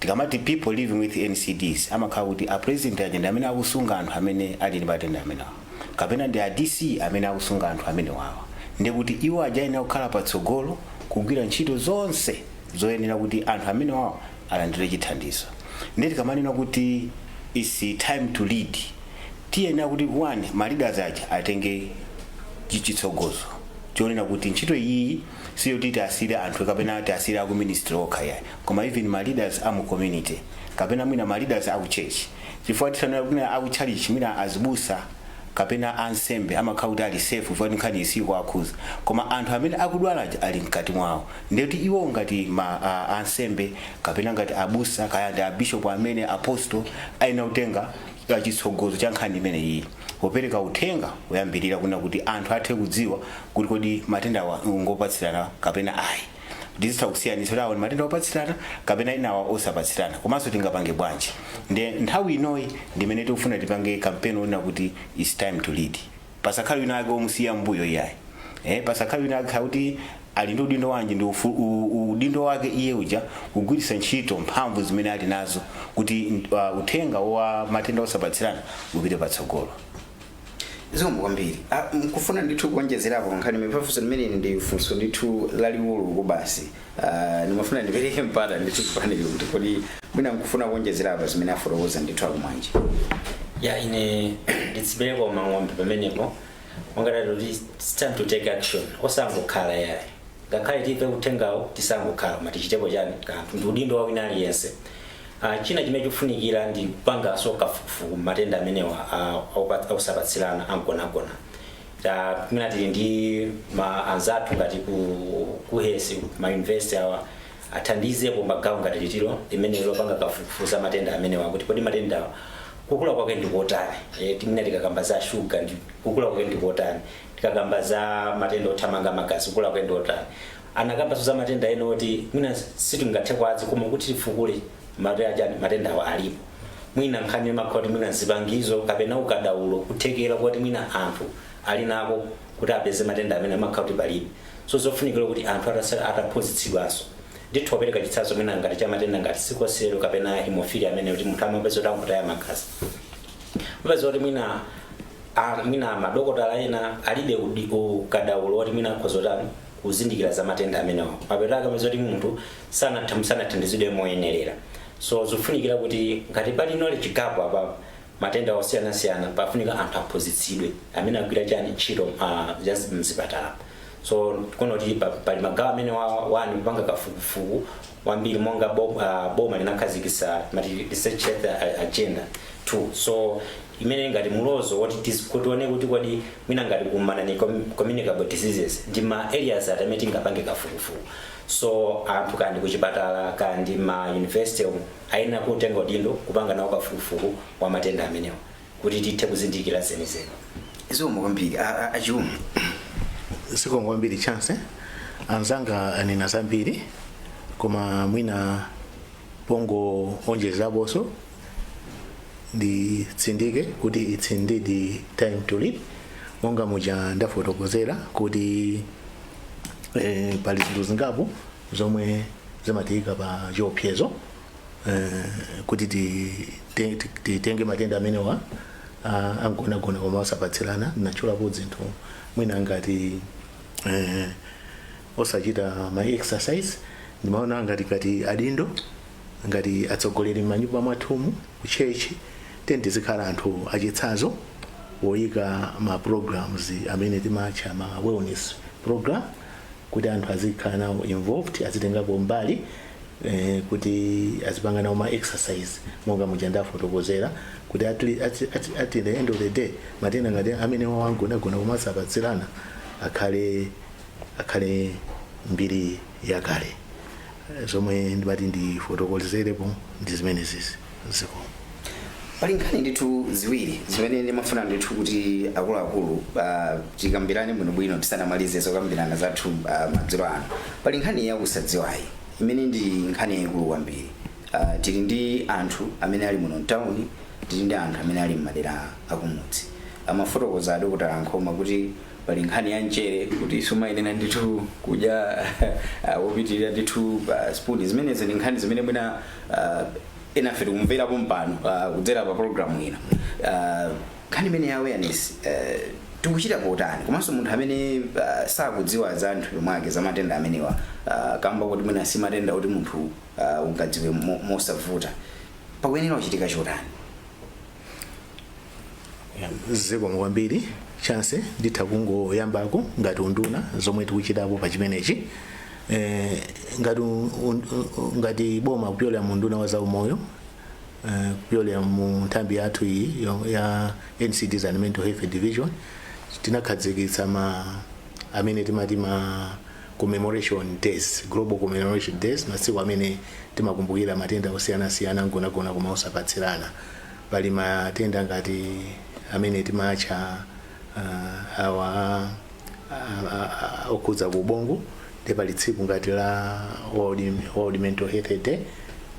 tikamati people living with NCDs, amakhala kuti a president aja ndi amene akusunga anthu amene ali ndi matenda amenewa, kapena ndi a DC amene akusunga anthu amene wawa, ndi kuti iwo aja ayenera kukhala patsogolo kugwira ntchito zonse zoyenera kuti anthu amene wawa alandire chithandizo. Ndiye tikamanena kuti it's time to lead, tiyenera kuti one, ma leaders aja atenge chitsogozo chonena kuti ntchito iyi siyoti tiasire anthu kapena tiasire aku ministry okha yayi, koma even ma leaders amu community kapena mwina ma leaders aku church, chifukwa tisanena kuti aku church mwina azibusa kapena ansembe amakhala kuti ali safe chifukwa nkhani isiku akhuza, koma anthu amene akudwalaja ali mkati mwawo. Ndiyoti iwo ngati ma ansembe kapena ngati abusa, kaya ndi abishop amene apostle, ayenera kutenga chitsogozo cha nkhani imene iyi popereka uthenga woyambirira kuna kuti anthu athe kudziwa kuti kodi matenda awa ngopatsirana kapena ayi, tizitha kusiyanitsa kuti awa ndi matenda opatsirana kapena inawa osapatsirana, komanso tingapange bwanji. Nde nthawi inoyi ndimene tikufuna tipange kampeni onena kuti it's time to lead. Pasakhale wina ake omusiya mbuyo iyayi, pasakhale wina ake kuti ali ndi udindo wanji, ndi udindo wake iye uja kugwiritsa ntchito mphamvu zimene ali nazo kuti uthenga wa matenda osapatsirana upite patsogolo. Zikomo kwambiri. Mkufuna ndithu kuonjezerapo nkhani imene pafunso limene ndi funso ndithu lalikulu basi. Ndimafuna ndipereke mpata ndithu kupaneli kuti kodi mwina mkufuna kuonjezerapo zimene afotokoza ndithu akumwanje? Ya, ine nditsipereka mang'ombe pamenepo wangatati kuti it's time to take action, osangokhala yayi. Ngakhale tipe uthengawo, tisangokhala koma tichitepo chani kanthu, ndi udindo wa wina aliyense. China chimene chikufunikira ndi kupanganso kafukufuku matenda amenewa osapatsirana amgonagona. Mwina tili ndi ma anzathu ngati ku HESI, ma university awa athandizepo magawo ngati litiro limene lopanga kafukufuku za matenda amenewa, kuti kodi matendawa kukula kwake ndi kotani? Timene tikakamba za shuga, ndi kukula kwake ndi kotani? Tikakamba za matenda othamanga magazi, kukula kwake ndi otani? Anakambanso za matenda ena oti mwina sitingathe kwadzi, koma kuti tifukule matenda matendawa alipo. Mwina nkhani yamakhala kuti mwina zipangizo kapena ukadaulo kuthekera kuti mwina anthu ali nako kuti apeze matenda amene amakhala kuti palibe. So zofunikira kuti anthu ataphunzitsidwanso ndithu. Wapereka chitsanzo mwina ngati cha matenda ngati sickle cell kapena hemophilia, amene kuti munthu amapeza kuti angotaya magazi, upeza kuti mwina mwina madokotala ena alibe ukadaulo woti mwina akhoza kutani kuzindikira za matenda amenewa. Mapeto ake amapeza kuti munthu sanathandizidwe moyenerera. So zofunikira kuti ngati pali knowledge gap apa, matenda osiyanasiyana, pafunika anthu aphunzitsidwe amene agwira chani ntchito ya mzipatala. So tikuona kuti pali magawo amene wani kupanga kafukufuku wambiri, monga boma linakhazikitsa mati Research Health Agenda 2, so imene ngati mulozo woti tione kuti kodi mwina ngati kumana ni communicable diseases ndi ma areas ati amene tingapange kafukufuku. So anthu kandi kuchipatala kandi ma university ayenera kutenga udindo kupanga nawo kafukufuku wa matenda amenewa kuti tithe kuzindikira zenizeni. Zikomo kwambiri, Achiumu. Zikomo kwambiri, Chance. Anzanga anena zambiri, koma mwina pongoonjezeraponso nditsindike kuti it's indeed time to lead, monga muja ndafotokozera kuti pali zinthu zingapo zomwe zimatiyika pa chiopsezo kuti titenge matenda amenewa angonagona koma osapatsirana. Natchulapo zinthu mwina ngati osachita ma exercise. Ndimaona ngati adindo, ngati atsogoleri m'manyumba mwathumu, ku church, tiyeni tizikhala anthu achitsanzo woyika ma programs amene timatcha ma wellness program, kuti anthu azikhala nawo involved, azitengapo mbali, kuti azipanga nawo ma exercise monga muja ndafotokozera, kuti at the end of the day matenda ngati amene wangonagona koma osapatsirana akhale mbiri yakale. Zomwe ndimati ndifotokozerepo ndi zimene zizi. Zikomo. Pali nkhani ndithu ziwiri zimene ndimafuna ndithu kuti akuluakulu tikambirane bwinobwino tisanamalize zokambirana zathu madzulo ano. Pali nkhani yakusadziwayi imene ndi nkhani yayikulu kwambiri. Tili ndi anthu amene ali muno mtawuni, tili ndi anthu amene ali m'madera akumudzi. Amafotokoza adokotala Nkhoma kuti pali nkhani ya mchere, kuti sumayenera ndithu kudya wopitirira ndithu spoon. Zimenezo ndi nkhani zimene mwina enafe tikumverapo mpano kudzera pa program ino. Nkhani imene ya awareness tikuchita potani? Komanso munthu amene sakudziwa za mthupi mwake, za matenda amenewa, kamba kuti mwina si matenda kuti munthu ungadziwe mosavuta, pakuyenera kuchitika chotani? Zikomo kwambiri, Chance. Nditha kungoyambako ngati unduna zomwe tikuchitapo pa chimenechi. Ngati boma, kupyolera mu unduna wa zaumoyo, kupyolera mu nthambi yathu iyi ya NCDs and Mental Health Division, tinakhazikitsa ma amene timati ma commemoration days, global commemoration days, masiku amene timakumbukira matenda osiyanasiyana angonagona koma osapatsirana. Pali matenda ngati amene timatcha awa okhudza ku ubongo, ndi pali tsiku ngati la World Mental Health Day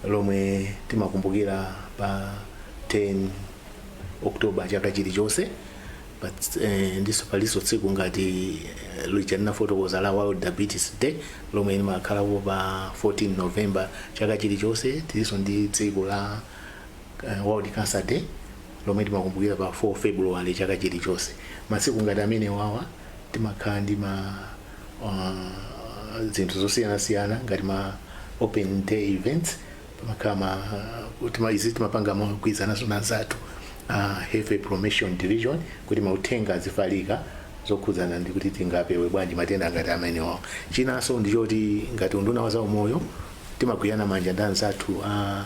lomwe timakumbukira pa 10 October chaka chilichonse. But ndiso palinso tsiku ngati lija ndinafotokoza la World Diabetes Day lomwe limakhalapo pa 14 November chaka chilichonse. Tilinso ndi tsiku la World Cancer Day lomwe timakumbukira pa 4 February chaka chilichonse. Masiku ngati amene wawa timakhala ndi ma zinthu zosiyanasiyana ngati ma open day events. Pamakhala ma izi timapanga mogwirizananso na anzathu Health Promotion Division kuti mauthenga azifalika zokhudzana ndi kuti tingapewe bwanji matenda ngati amenewa. Chinanso ndichoti ngati unduna wa zaumoyo timagwirana manja ndi anzathu a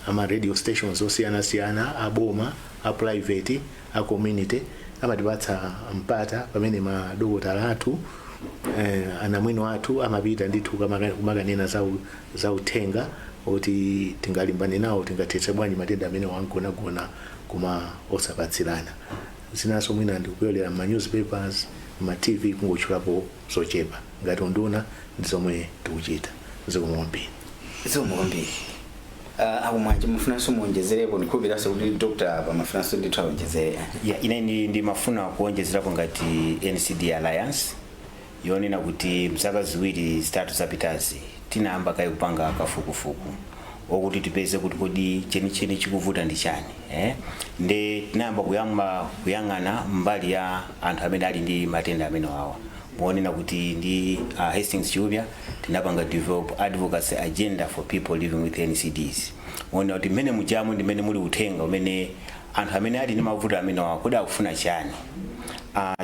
ama radio stations osiyanasiyana, aboma, a private, a community. Amatipatsa mpata pamene madokotala athu, anamwino athu amapita ndithu kumakanena za uthenga oti tingalimbane nawo, tingathetse bwanji matenda amene wangonagona koma osapatsirana. Zinanso mwina ndikupyolera ma newspapers, ma TV, kungotchulapo zochepa. Ngati unduna ndi zomwe tikuchita. Zikomo kwambiri. Zikomo kwambiri. Akumwanje, mufunanso muonjezerepo? Ndikhulupiranso kuti Dr pamafunanso ndithu aonjezere. Ya, ine ndimafuna kuonjezerapo ngati NCD Alliance, yonena kuti mzaka 2, 3 zapitazi tinayamba kaye kupanga kafukufuku okuti tipeze kuti kodi chenicheni chikuvuta ndi chani, eh? Nde tinayamba kuyamba kuyang'ana mbali ya anthu amene ali ndi matenda amene wawa, muonena kuti ndi Hastings Chiumia tinapanga develop advocacy agenda for people living with NCDs, muonena kuti mmene mujamu ndi mmene muli uthenga umene anthu amene ali ndi mavuto amene wawa kodi akufuna chani.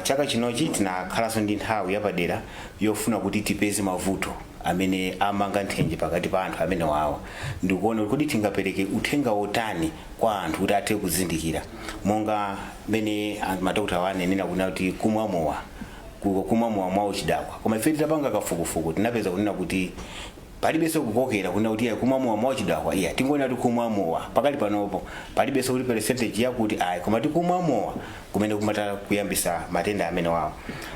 Chaka chinochi tinakhalanso ndi nthawi yapadera yofuna kuti tipeze mavuto amene amanga nthenje pakati pa anthu amene wawa, ndikuona kuti kodi tingapereke uthenga wotani kwa anthu kuti athe kuzindikira, monga mene madokotala anenera kunena kuti kumwa mowa, kumwa mowa mwawo chidakwa. Koma ife titapanga kafukufuku tinapeza kunena kuti palibenso kukokera kunena kuti iya, kumwa mowa mwawo chidakwa, iya, tingoona kuti kumwa mowa pakali panopo palibenso kuti percentage yakuti ayi, koma tikumwa mowa kumene kumatha kuyambisa matenda amene wawo.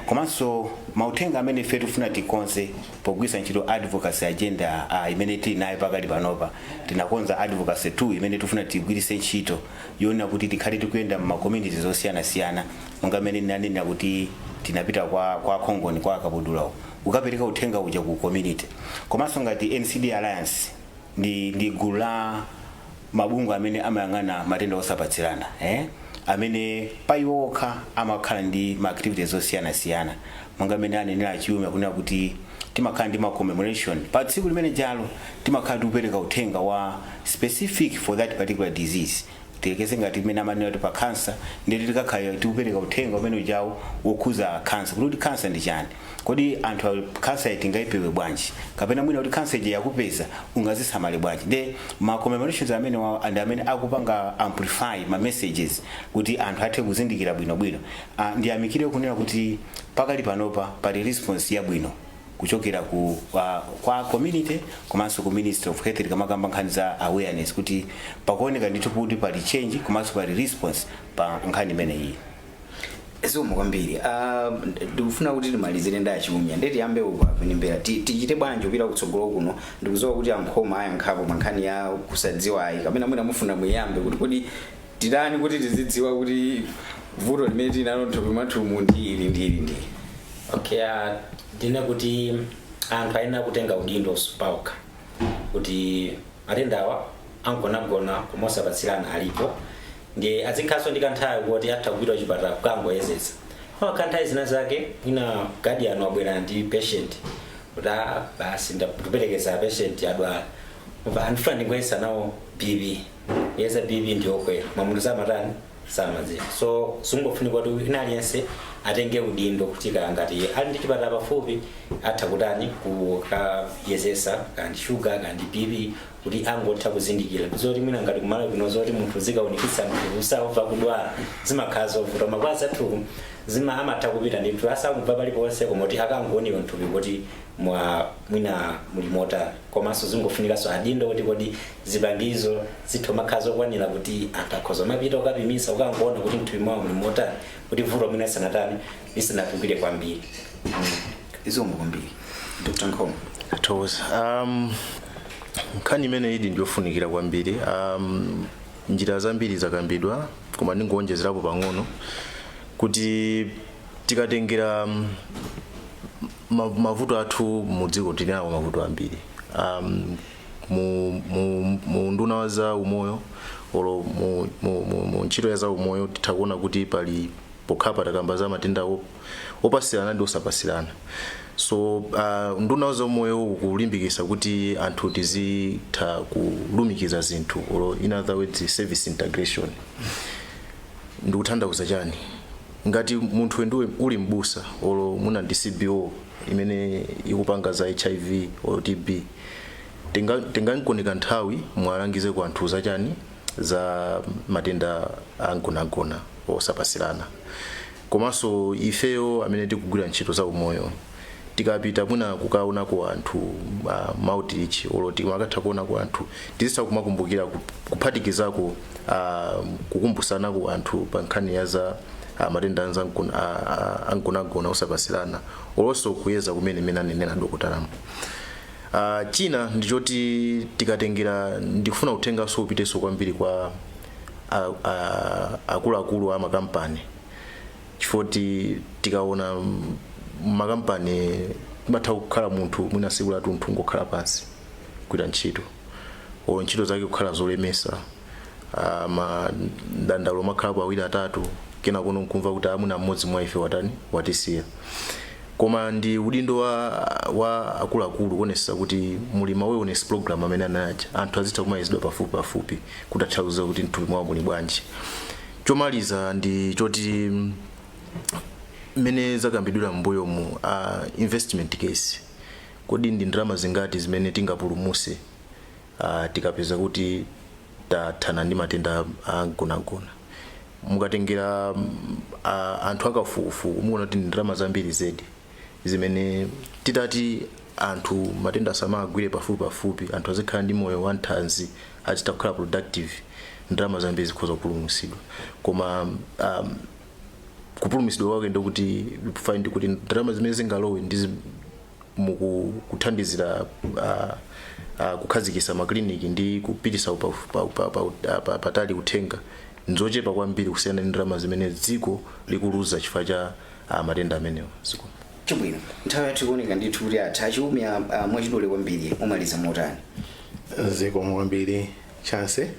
Komanso mauthenga amene ife tifuna tikonze pogwiritsa ntchito advocacy agenda imene tili nayo pakali panopa, tinakonza advocacy 2 imene tifuna tigwiritse ntchito yonena kuti tikhale tikuyenda mma communities osiyanasiyana, monga amene ndinanena kuti tinapita kwa Khongoni, kwa Kabudulawo, kukapereka uthenga uja ku community. Komanso ngati NCD Alliance ndi gulu la mabungwe amene amayang'ana matenda osapatsirana, amene pa iwo okha amakhala ndi ma activities osiyanasiyana, monga amene anenera achiume kunena kuti timakhala ndi ma commemoration pa tsiku limene jalo timakhala tikupereka uthenga wa specific for that particular disease. Tilekeze ngati imene amanena kuti pa cancer, ndeti tikakhala tikupereka uthenga umene ujawo wokhuza cancer, kuti cancer ndi chani, kodi anthu cancer tingayipewe bwanji, kapena mwina kuti cancer ija yakupeza ungazisamale bwanji. Nde ma commemorations amene wa and amene akupanga amplify ma messages kuti anthu athe kuzindikira bwinobwino. Ndiyamikire kunena kuti pakali panopa pali response yabwino kuchokera kwa community komanso ku Ministry of Health tikamakamba nkhani za awareness, kuti pakuoneka ndithu kuti pali change komanso pali response pa nkhani imeneyi. Zikomo kwambiri. Ndikufuna kuti timalizire ndi achiumya, ndeti tiyambe uku avinimbera. Tichite bwanji kupita kutsogolo kuno? Ndikudziwa kuti ankhoma ayankhapo pa nkhani ya kusadziwayi, kapena mwina mufuna muyambe kuti kodi titani kuti tizidziwa kuti vuto limene tili nalo mthupi mwathumu ndi ili ndi ili ndi ili? Okay, ndine kuti anthu ayenera kutenga udindo paokha kuti matendawa angonagona koma osapatsirana alipo, ndiye azikhalanso ndi kanthawi kuti atha kupita kuchipatala kukangoyezetsa. Koma nthawi zina zake mwina guardian wabwera ndi patient kuti, "Ah, basi ndikuperekeza patient adwala, umva andifuna ndingoyesa nawo BP." Kuyeza BP ndiyokwera, koma munthu samatani, samadziwa. So zingofunika kuti wina aliyense atenge udindo kuti kaya ngati ali ndi chipatala pafupi atha kutani, kukayezesa kandi shuga kandi BP kuti angotha kuzindikira. Zoti mwina ngati kumalo kuno zoti munthu zikaunikitsa munthu usamva kudwala zimakhala zovuta, koma kwa zathuku zima amatha kupita ndithu asakumva paliponse, koma kuti akangooneka mthupi kuti mwa mwina muli motani. Komanso zingofunikanso adindo kuti kodi zipangizo zithu makhala zokwanira kuti anthu akhoza mapita ukapimisa, ukangoona kuti mthupi mwawo muli motani, kuti vuto mwina lisanatani, lisanatukire kwambiri. Zikomo kwambiri, Dr Nkhoma. Thokoza. Nkhani imene ili ndiyofunikira kwambiri. Njira zambiri zakambidwa, koma ndingonjezerapo pang'ono kuti tikatengera mavuto athu mu dziko, tili nawo mavuto ambiri. Mu nduna wa za umoyo olo mu ntchito ya za umoyo titha kuona kuti pali pokhapa takamba za matenda opasirana ndi osapasirana. So nduna wa za umoyo ukulimbikisa kuti anthu tizitha kulumikiza zinthu, or in other words, service integration. Ndikutanthauza chani? Ngati munthu ndiwe uli mbusa olo muna ndi CBO imene ikupanga za HIV or TB, tingankoneka nthawi mwalangize ku anthu zachani, za matenda angonagona osapasirana. Komanso ifeyo amene tikugwira ntchito za umoyo, tikapita mwina kukaonako anthu outreach olo timakatha kuonako anthu, tizitha kumakumbukira kuphatikizako kukumbusanako anthu pa nkhani ya za matenda angonagona osapasirana olonso kuyeza kumene imene anenera dokotalamu. China ndichoti tikatengera, ndikufuna kutenganso upitenso kwambiri kwa akuluakulu a makampani, chifukwa tikaona makampani timatha kukhala munthu mwina siku lathunthu ngokhala pansi kugwira ntchito, olo ntchito zake kukhala zolemesa, madandaulo makhalapo awiri atatu, kena kuno nkumva kuti amuna mmodzi mwa ife watani, watisiya. Koma ndi udindo wa akuluakulu kuonetsetsa kuti muli ma wellness program amene anaja, anthu azitha kumayezedwa pafupi pafupi kuti atha kuti mthupi mwawo muli bwanji. Chomaliza ndi choti Mmene zakambidwira m'mbuyomu, investment case, kodi ndi ndalama zingati zimene tingapulumuse tikapeza kuti tathana ndi matenda a mgonagona? Mukatengera anthu akafukufuku, muona kuti ndi ndalama zambiri zedi zimene titati anthu matenda asamagwire pafupi pafupi, anthu azikhala ndi moyo wanthanzi, azitha kukhala productive, ndalama zambiri zikhoza kupulumutsidwa. Koma kupulumutsidwa kwake ndikuti find kuti ndalama zimene zingalowe ndi mukuthandizira kukhazikitsa makliniki ndi kupitisa patali uthenga nzochepa kwambiri kusiyana ndi ndalama zimene dziko likuluza chifukwa cha matenda amenewa. Ziko. Chabwino, nthawi yathu ikuoneka ndithu kuti atha. Achiumia, mwachidule kwambiri, mumaliza motani? Zikomo kwambiri, Chance.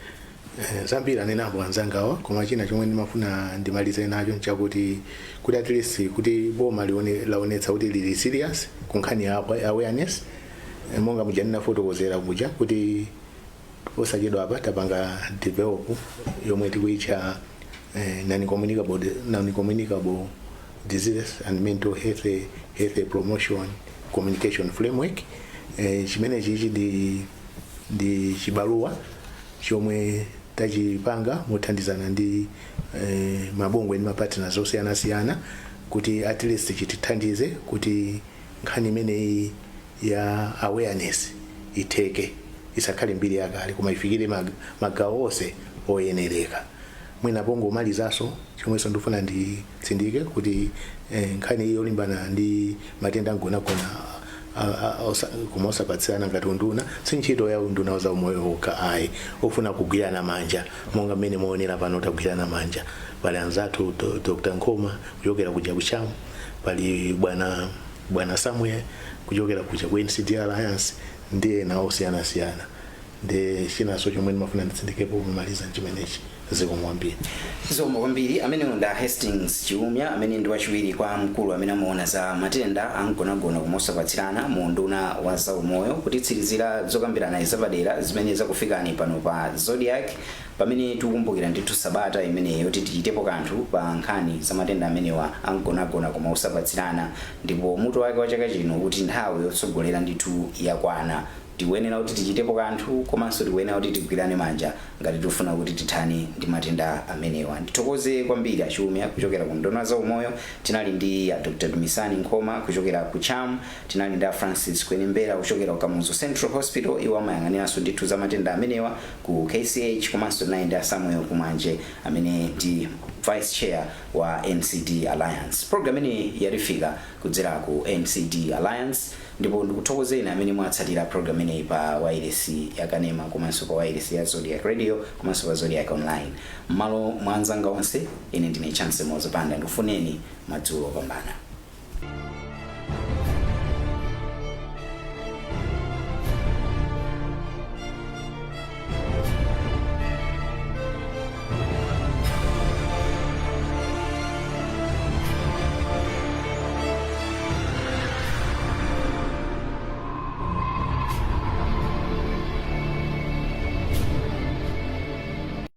Zambiri anenapo anzangawa, koma china chomwe ndimafuna ndimalize nacho nchakuti kuti at least kuti boma laonetsa kuti lili serious ku nkhani ya awareness. Monga muja ndinafotokozera kuja kuti posachedwa apa tapanga develop yomwe tikuitcha non-communicable diseases and mental health promotion communication framework. Chimene chichi ndi chibaluwa chomwe tachipanga mothandizana ndi mabungwe ndi mapartners osiyanasiyana kuti at least chitithandize kuti nkhani imeneyi ya awareness itheke, isakhale mbiri yakale, koma ifikire magawo onse oyenereka. Mwina pongomalizanso, chomwenso ndifuna nditsindike kuti nkhani iyi yolimbana ndi matenda amgonagona koma osapatsirana ngati unduna si ntchito ya unduna za umoyo wokha ayi, ofuna kugwirana manja monga mmene muonera pano tagwirana manja. Pali anzathu Dr Nkhoma kuchokera kuja ku CHAM, pali bwana Samuel kuchokera kuja ku NCD Alliance ndi ena osiyanasiyana. Ndi chinanso chomwe ndimafuna nditsindikepo pomaliza chimenechi. Zikomo kwambiri. Zikomo kwambiri. Amenewo nda Hastings Chiumia, amene ndi wachiwiri kwa mkulu amene amaona za matenda amgonagona koma osapatsirana mu unduna wa zaumoyo, kutitsirizira zokambirana zapadera zimene zakufikani pano pa Zodiak, pamene tikukumbukira ndithu sabata imeneyo yoti tichitepo kanthu pa nkhani za matenda amenewa amgonagona koma osapatsirana. Ndipo mutu wake wa chaka chino kuti nthawi yotsogolera ndithu yakwana, tikuyenera kuti tichitepo kanthu komanso tikuyenera kuti tigwirane manja ngati tikufuna kuti tithane ndi matenda amenewa. Ndithokoze kwambiri Achiumia kuchokera ku unduna za umoyo. Tinali ndi a Dr Dumisani Nkhoma kuchokera ku CHAM, tinali ndi a Francis Kwenembera kuchokera ku Kamuzu Central Hospital, iwo amayang'aniranso ndithu za matenda amenewa ku KCH, komanso tinali ndi a Samuel Kumwanje amene ndi vice chair wa NCD Alliance. Program imeneyi yatifika kudzera ku NCD Alliance, ndipo ndikuthokozeni amene mwatsatira program imeneyi pa wailesi ya kanema komanso pa wailesi ya Zodiak Radio komanso pa Zodiak Online. M'malo mwa anzanga onse, ine ndine Chance Mozapanda, ndikufuneni madzulo opambana.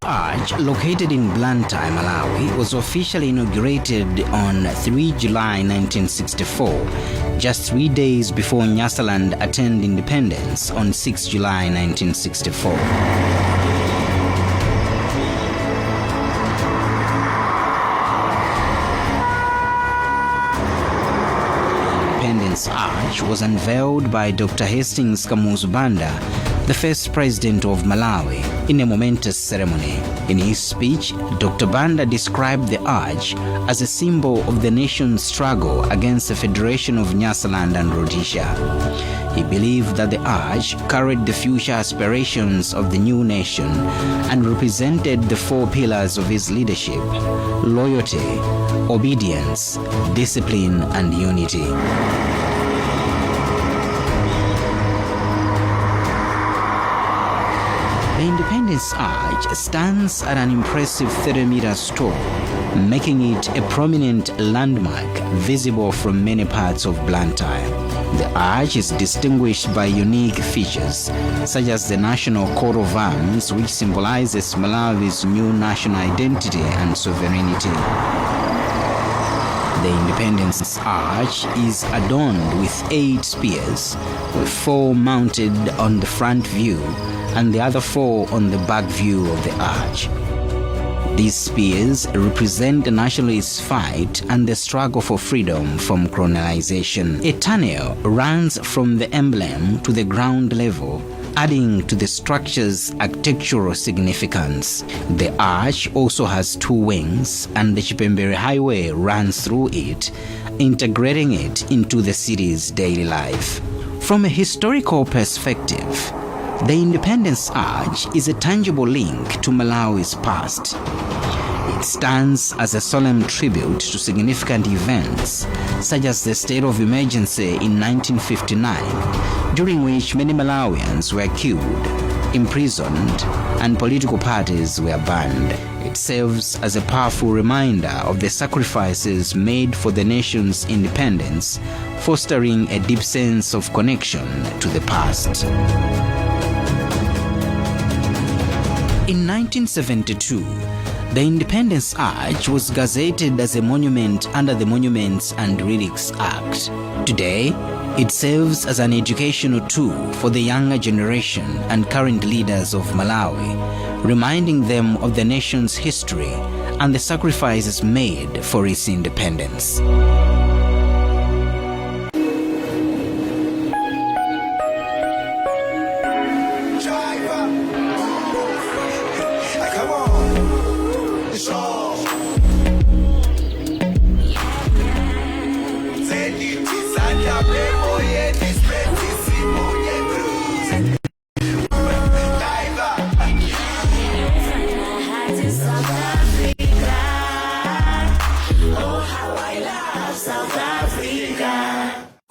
Arch, located in Blantyre, Malawi, was officially inaugurated on 3 July 1964, just 3 days before Nyasaland attained independence on 6 July 1964. Independence Arch was unveiled by Dr. Hastings Kamuzu Banda, the first president of Malawi, in a momentous ceremony. In his speech, Dr. Banda described the arch as a symbol of the nation's struggle against the Federation of Nyasaland and Rhodesia. He believed that the arch carried the future aspirations of the new nation and represented the four pillars of his leadership: loyalty, obedience, discipline, and unity. The Independence Arch stands at an impressive 30 meters tall, making it a prominent landmark visible from many parts of Blantyre. The arch is distinguished by unique features, such as the national coat of arms, which symbolizes Malawi's new national identity and sovereignty. The Independence Arch is adorned with 8 spears, with 4 mounted on the front view and the other 4 on the back view of the arch. These spears represent the nationalist fight and the struggle for freedom from colonization. A tunnel runs from the emblem to the ground level, adding to the structure's architectural significance. The arch also has 2 wings, and the Chipembere Highway runs through it, integrating it into the city's daily life. From a historical perspective, the Independence Arch is a tangible link to Malawi's past. It stands as a solemn tribute to significant events, such as the state of emergency in 1959, during which many Malawians were killed, imprisoned, and political parties were banned. It serves as a powerful reminder of the sacrifices made for the nation's independence, fostering a deep sense of connection to the past. In 1972, the Independence Arch was gazetted as a monument under the Monuments and Relics Act. Today, it serves as an educational tool for the younger generation and current leaders of Malawi, reminding them of the nation's history and the sacrifices made for its independence. Come on. It's all.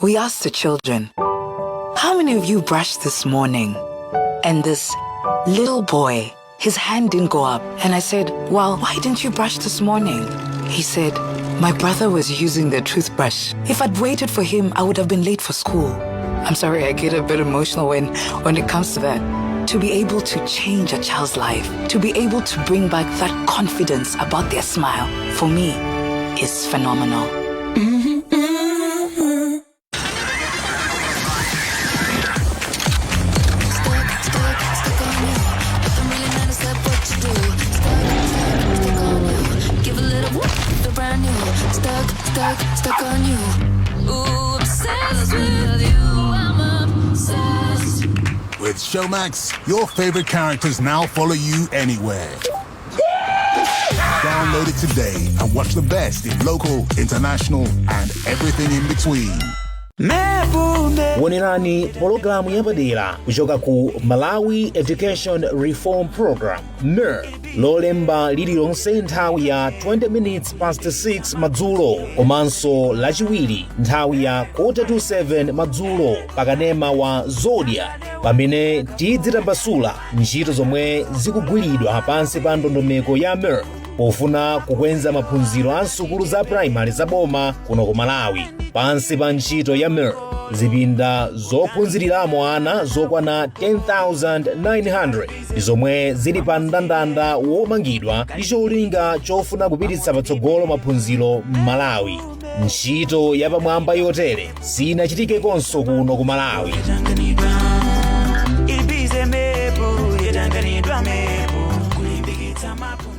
We asked the children, "How many of you brushed this morning?" And this little boy, his hand didn't go up. And I said, "Well, why didn't you brush this morning?" He said, "My brother was using the toothbrush. If I'd waited for him, I would have been late for school." I'm sorry, I get a bit emotional when it comes to that. To be able to change a child's life, to be able to bring back that confidence about their smile, for me, is phenomenal. Give a little the brand new. Stuck, stuck, stuck on you. Ooh, obsessed with you. I'm obsessed. With Showmax, your favorite characters now follow you anywhere. Download it today and watch the best in local, international, and everything in between. Wonerani pologalamu yapadera kuchoka ku Malawi Education Reform Program, MERP, Lolemba lililonse nthawi ya 20 minutes past 6 madzulo komanso Lachiwiri nthawi ya quarter to 7 madzulo pakanema wa Zodiak, pamene tidzitambasula ntchito zomwe zikugwiridwa pansi pa ndondomeko ya MERP pofuna kukweza maphunziro a nsukulu za primary za boma kuno ku Malawi. Pansi pa ntchito ya MERP, zipinda zophunziriramo ana zokwana 10,900 ndi zomwe zili pa mndandanda womangidwa ndi cholinga chofuna kupititsa patsogolo maphunziro m'Malawi. Ntchito yapamwamba yotere sinachitikekonso kuno ku Malawi. Ibize MEPU yatanganidwa MEPU kulimbikitsa maphunziro.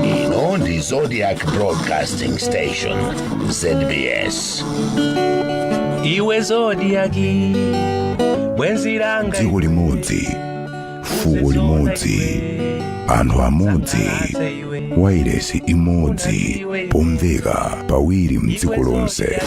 Ino ndi Zodiak Broadcasting Station, ZBS. Iwe Zodiak, bwenzi langa. Dziko limodzi, fuko limodzi, anthu amodzi, wairesi imodzi, pomveka pawiri mdziko lonse.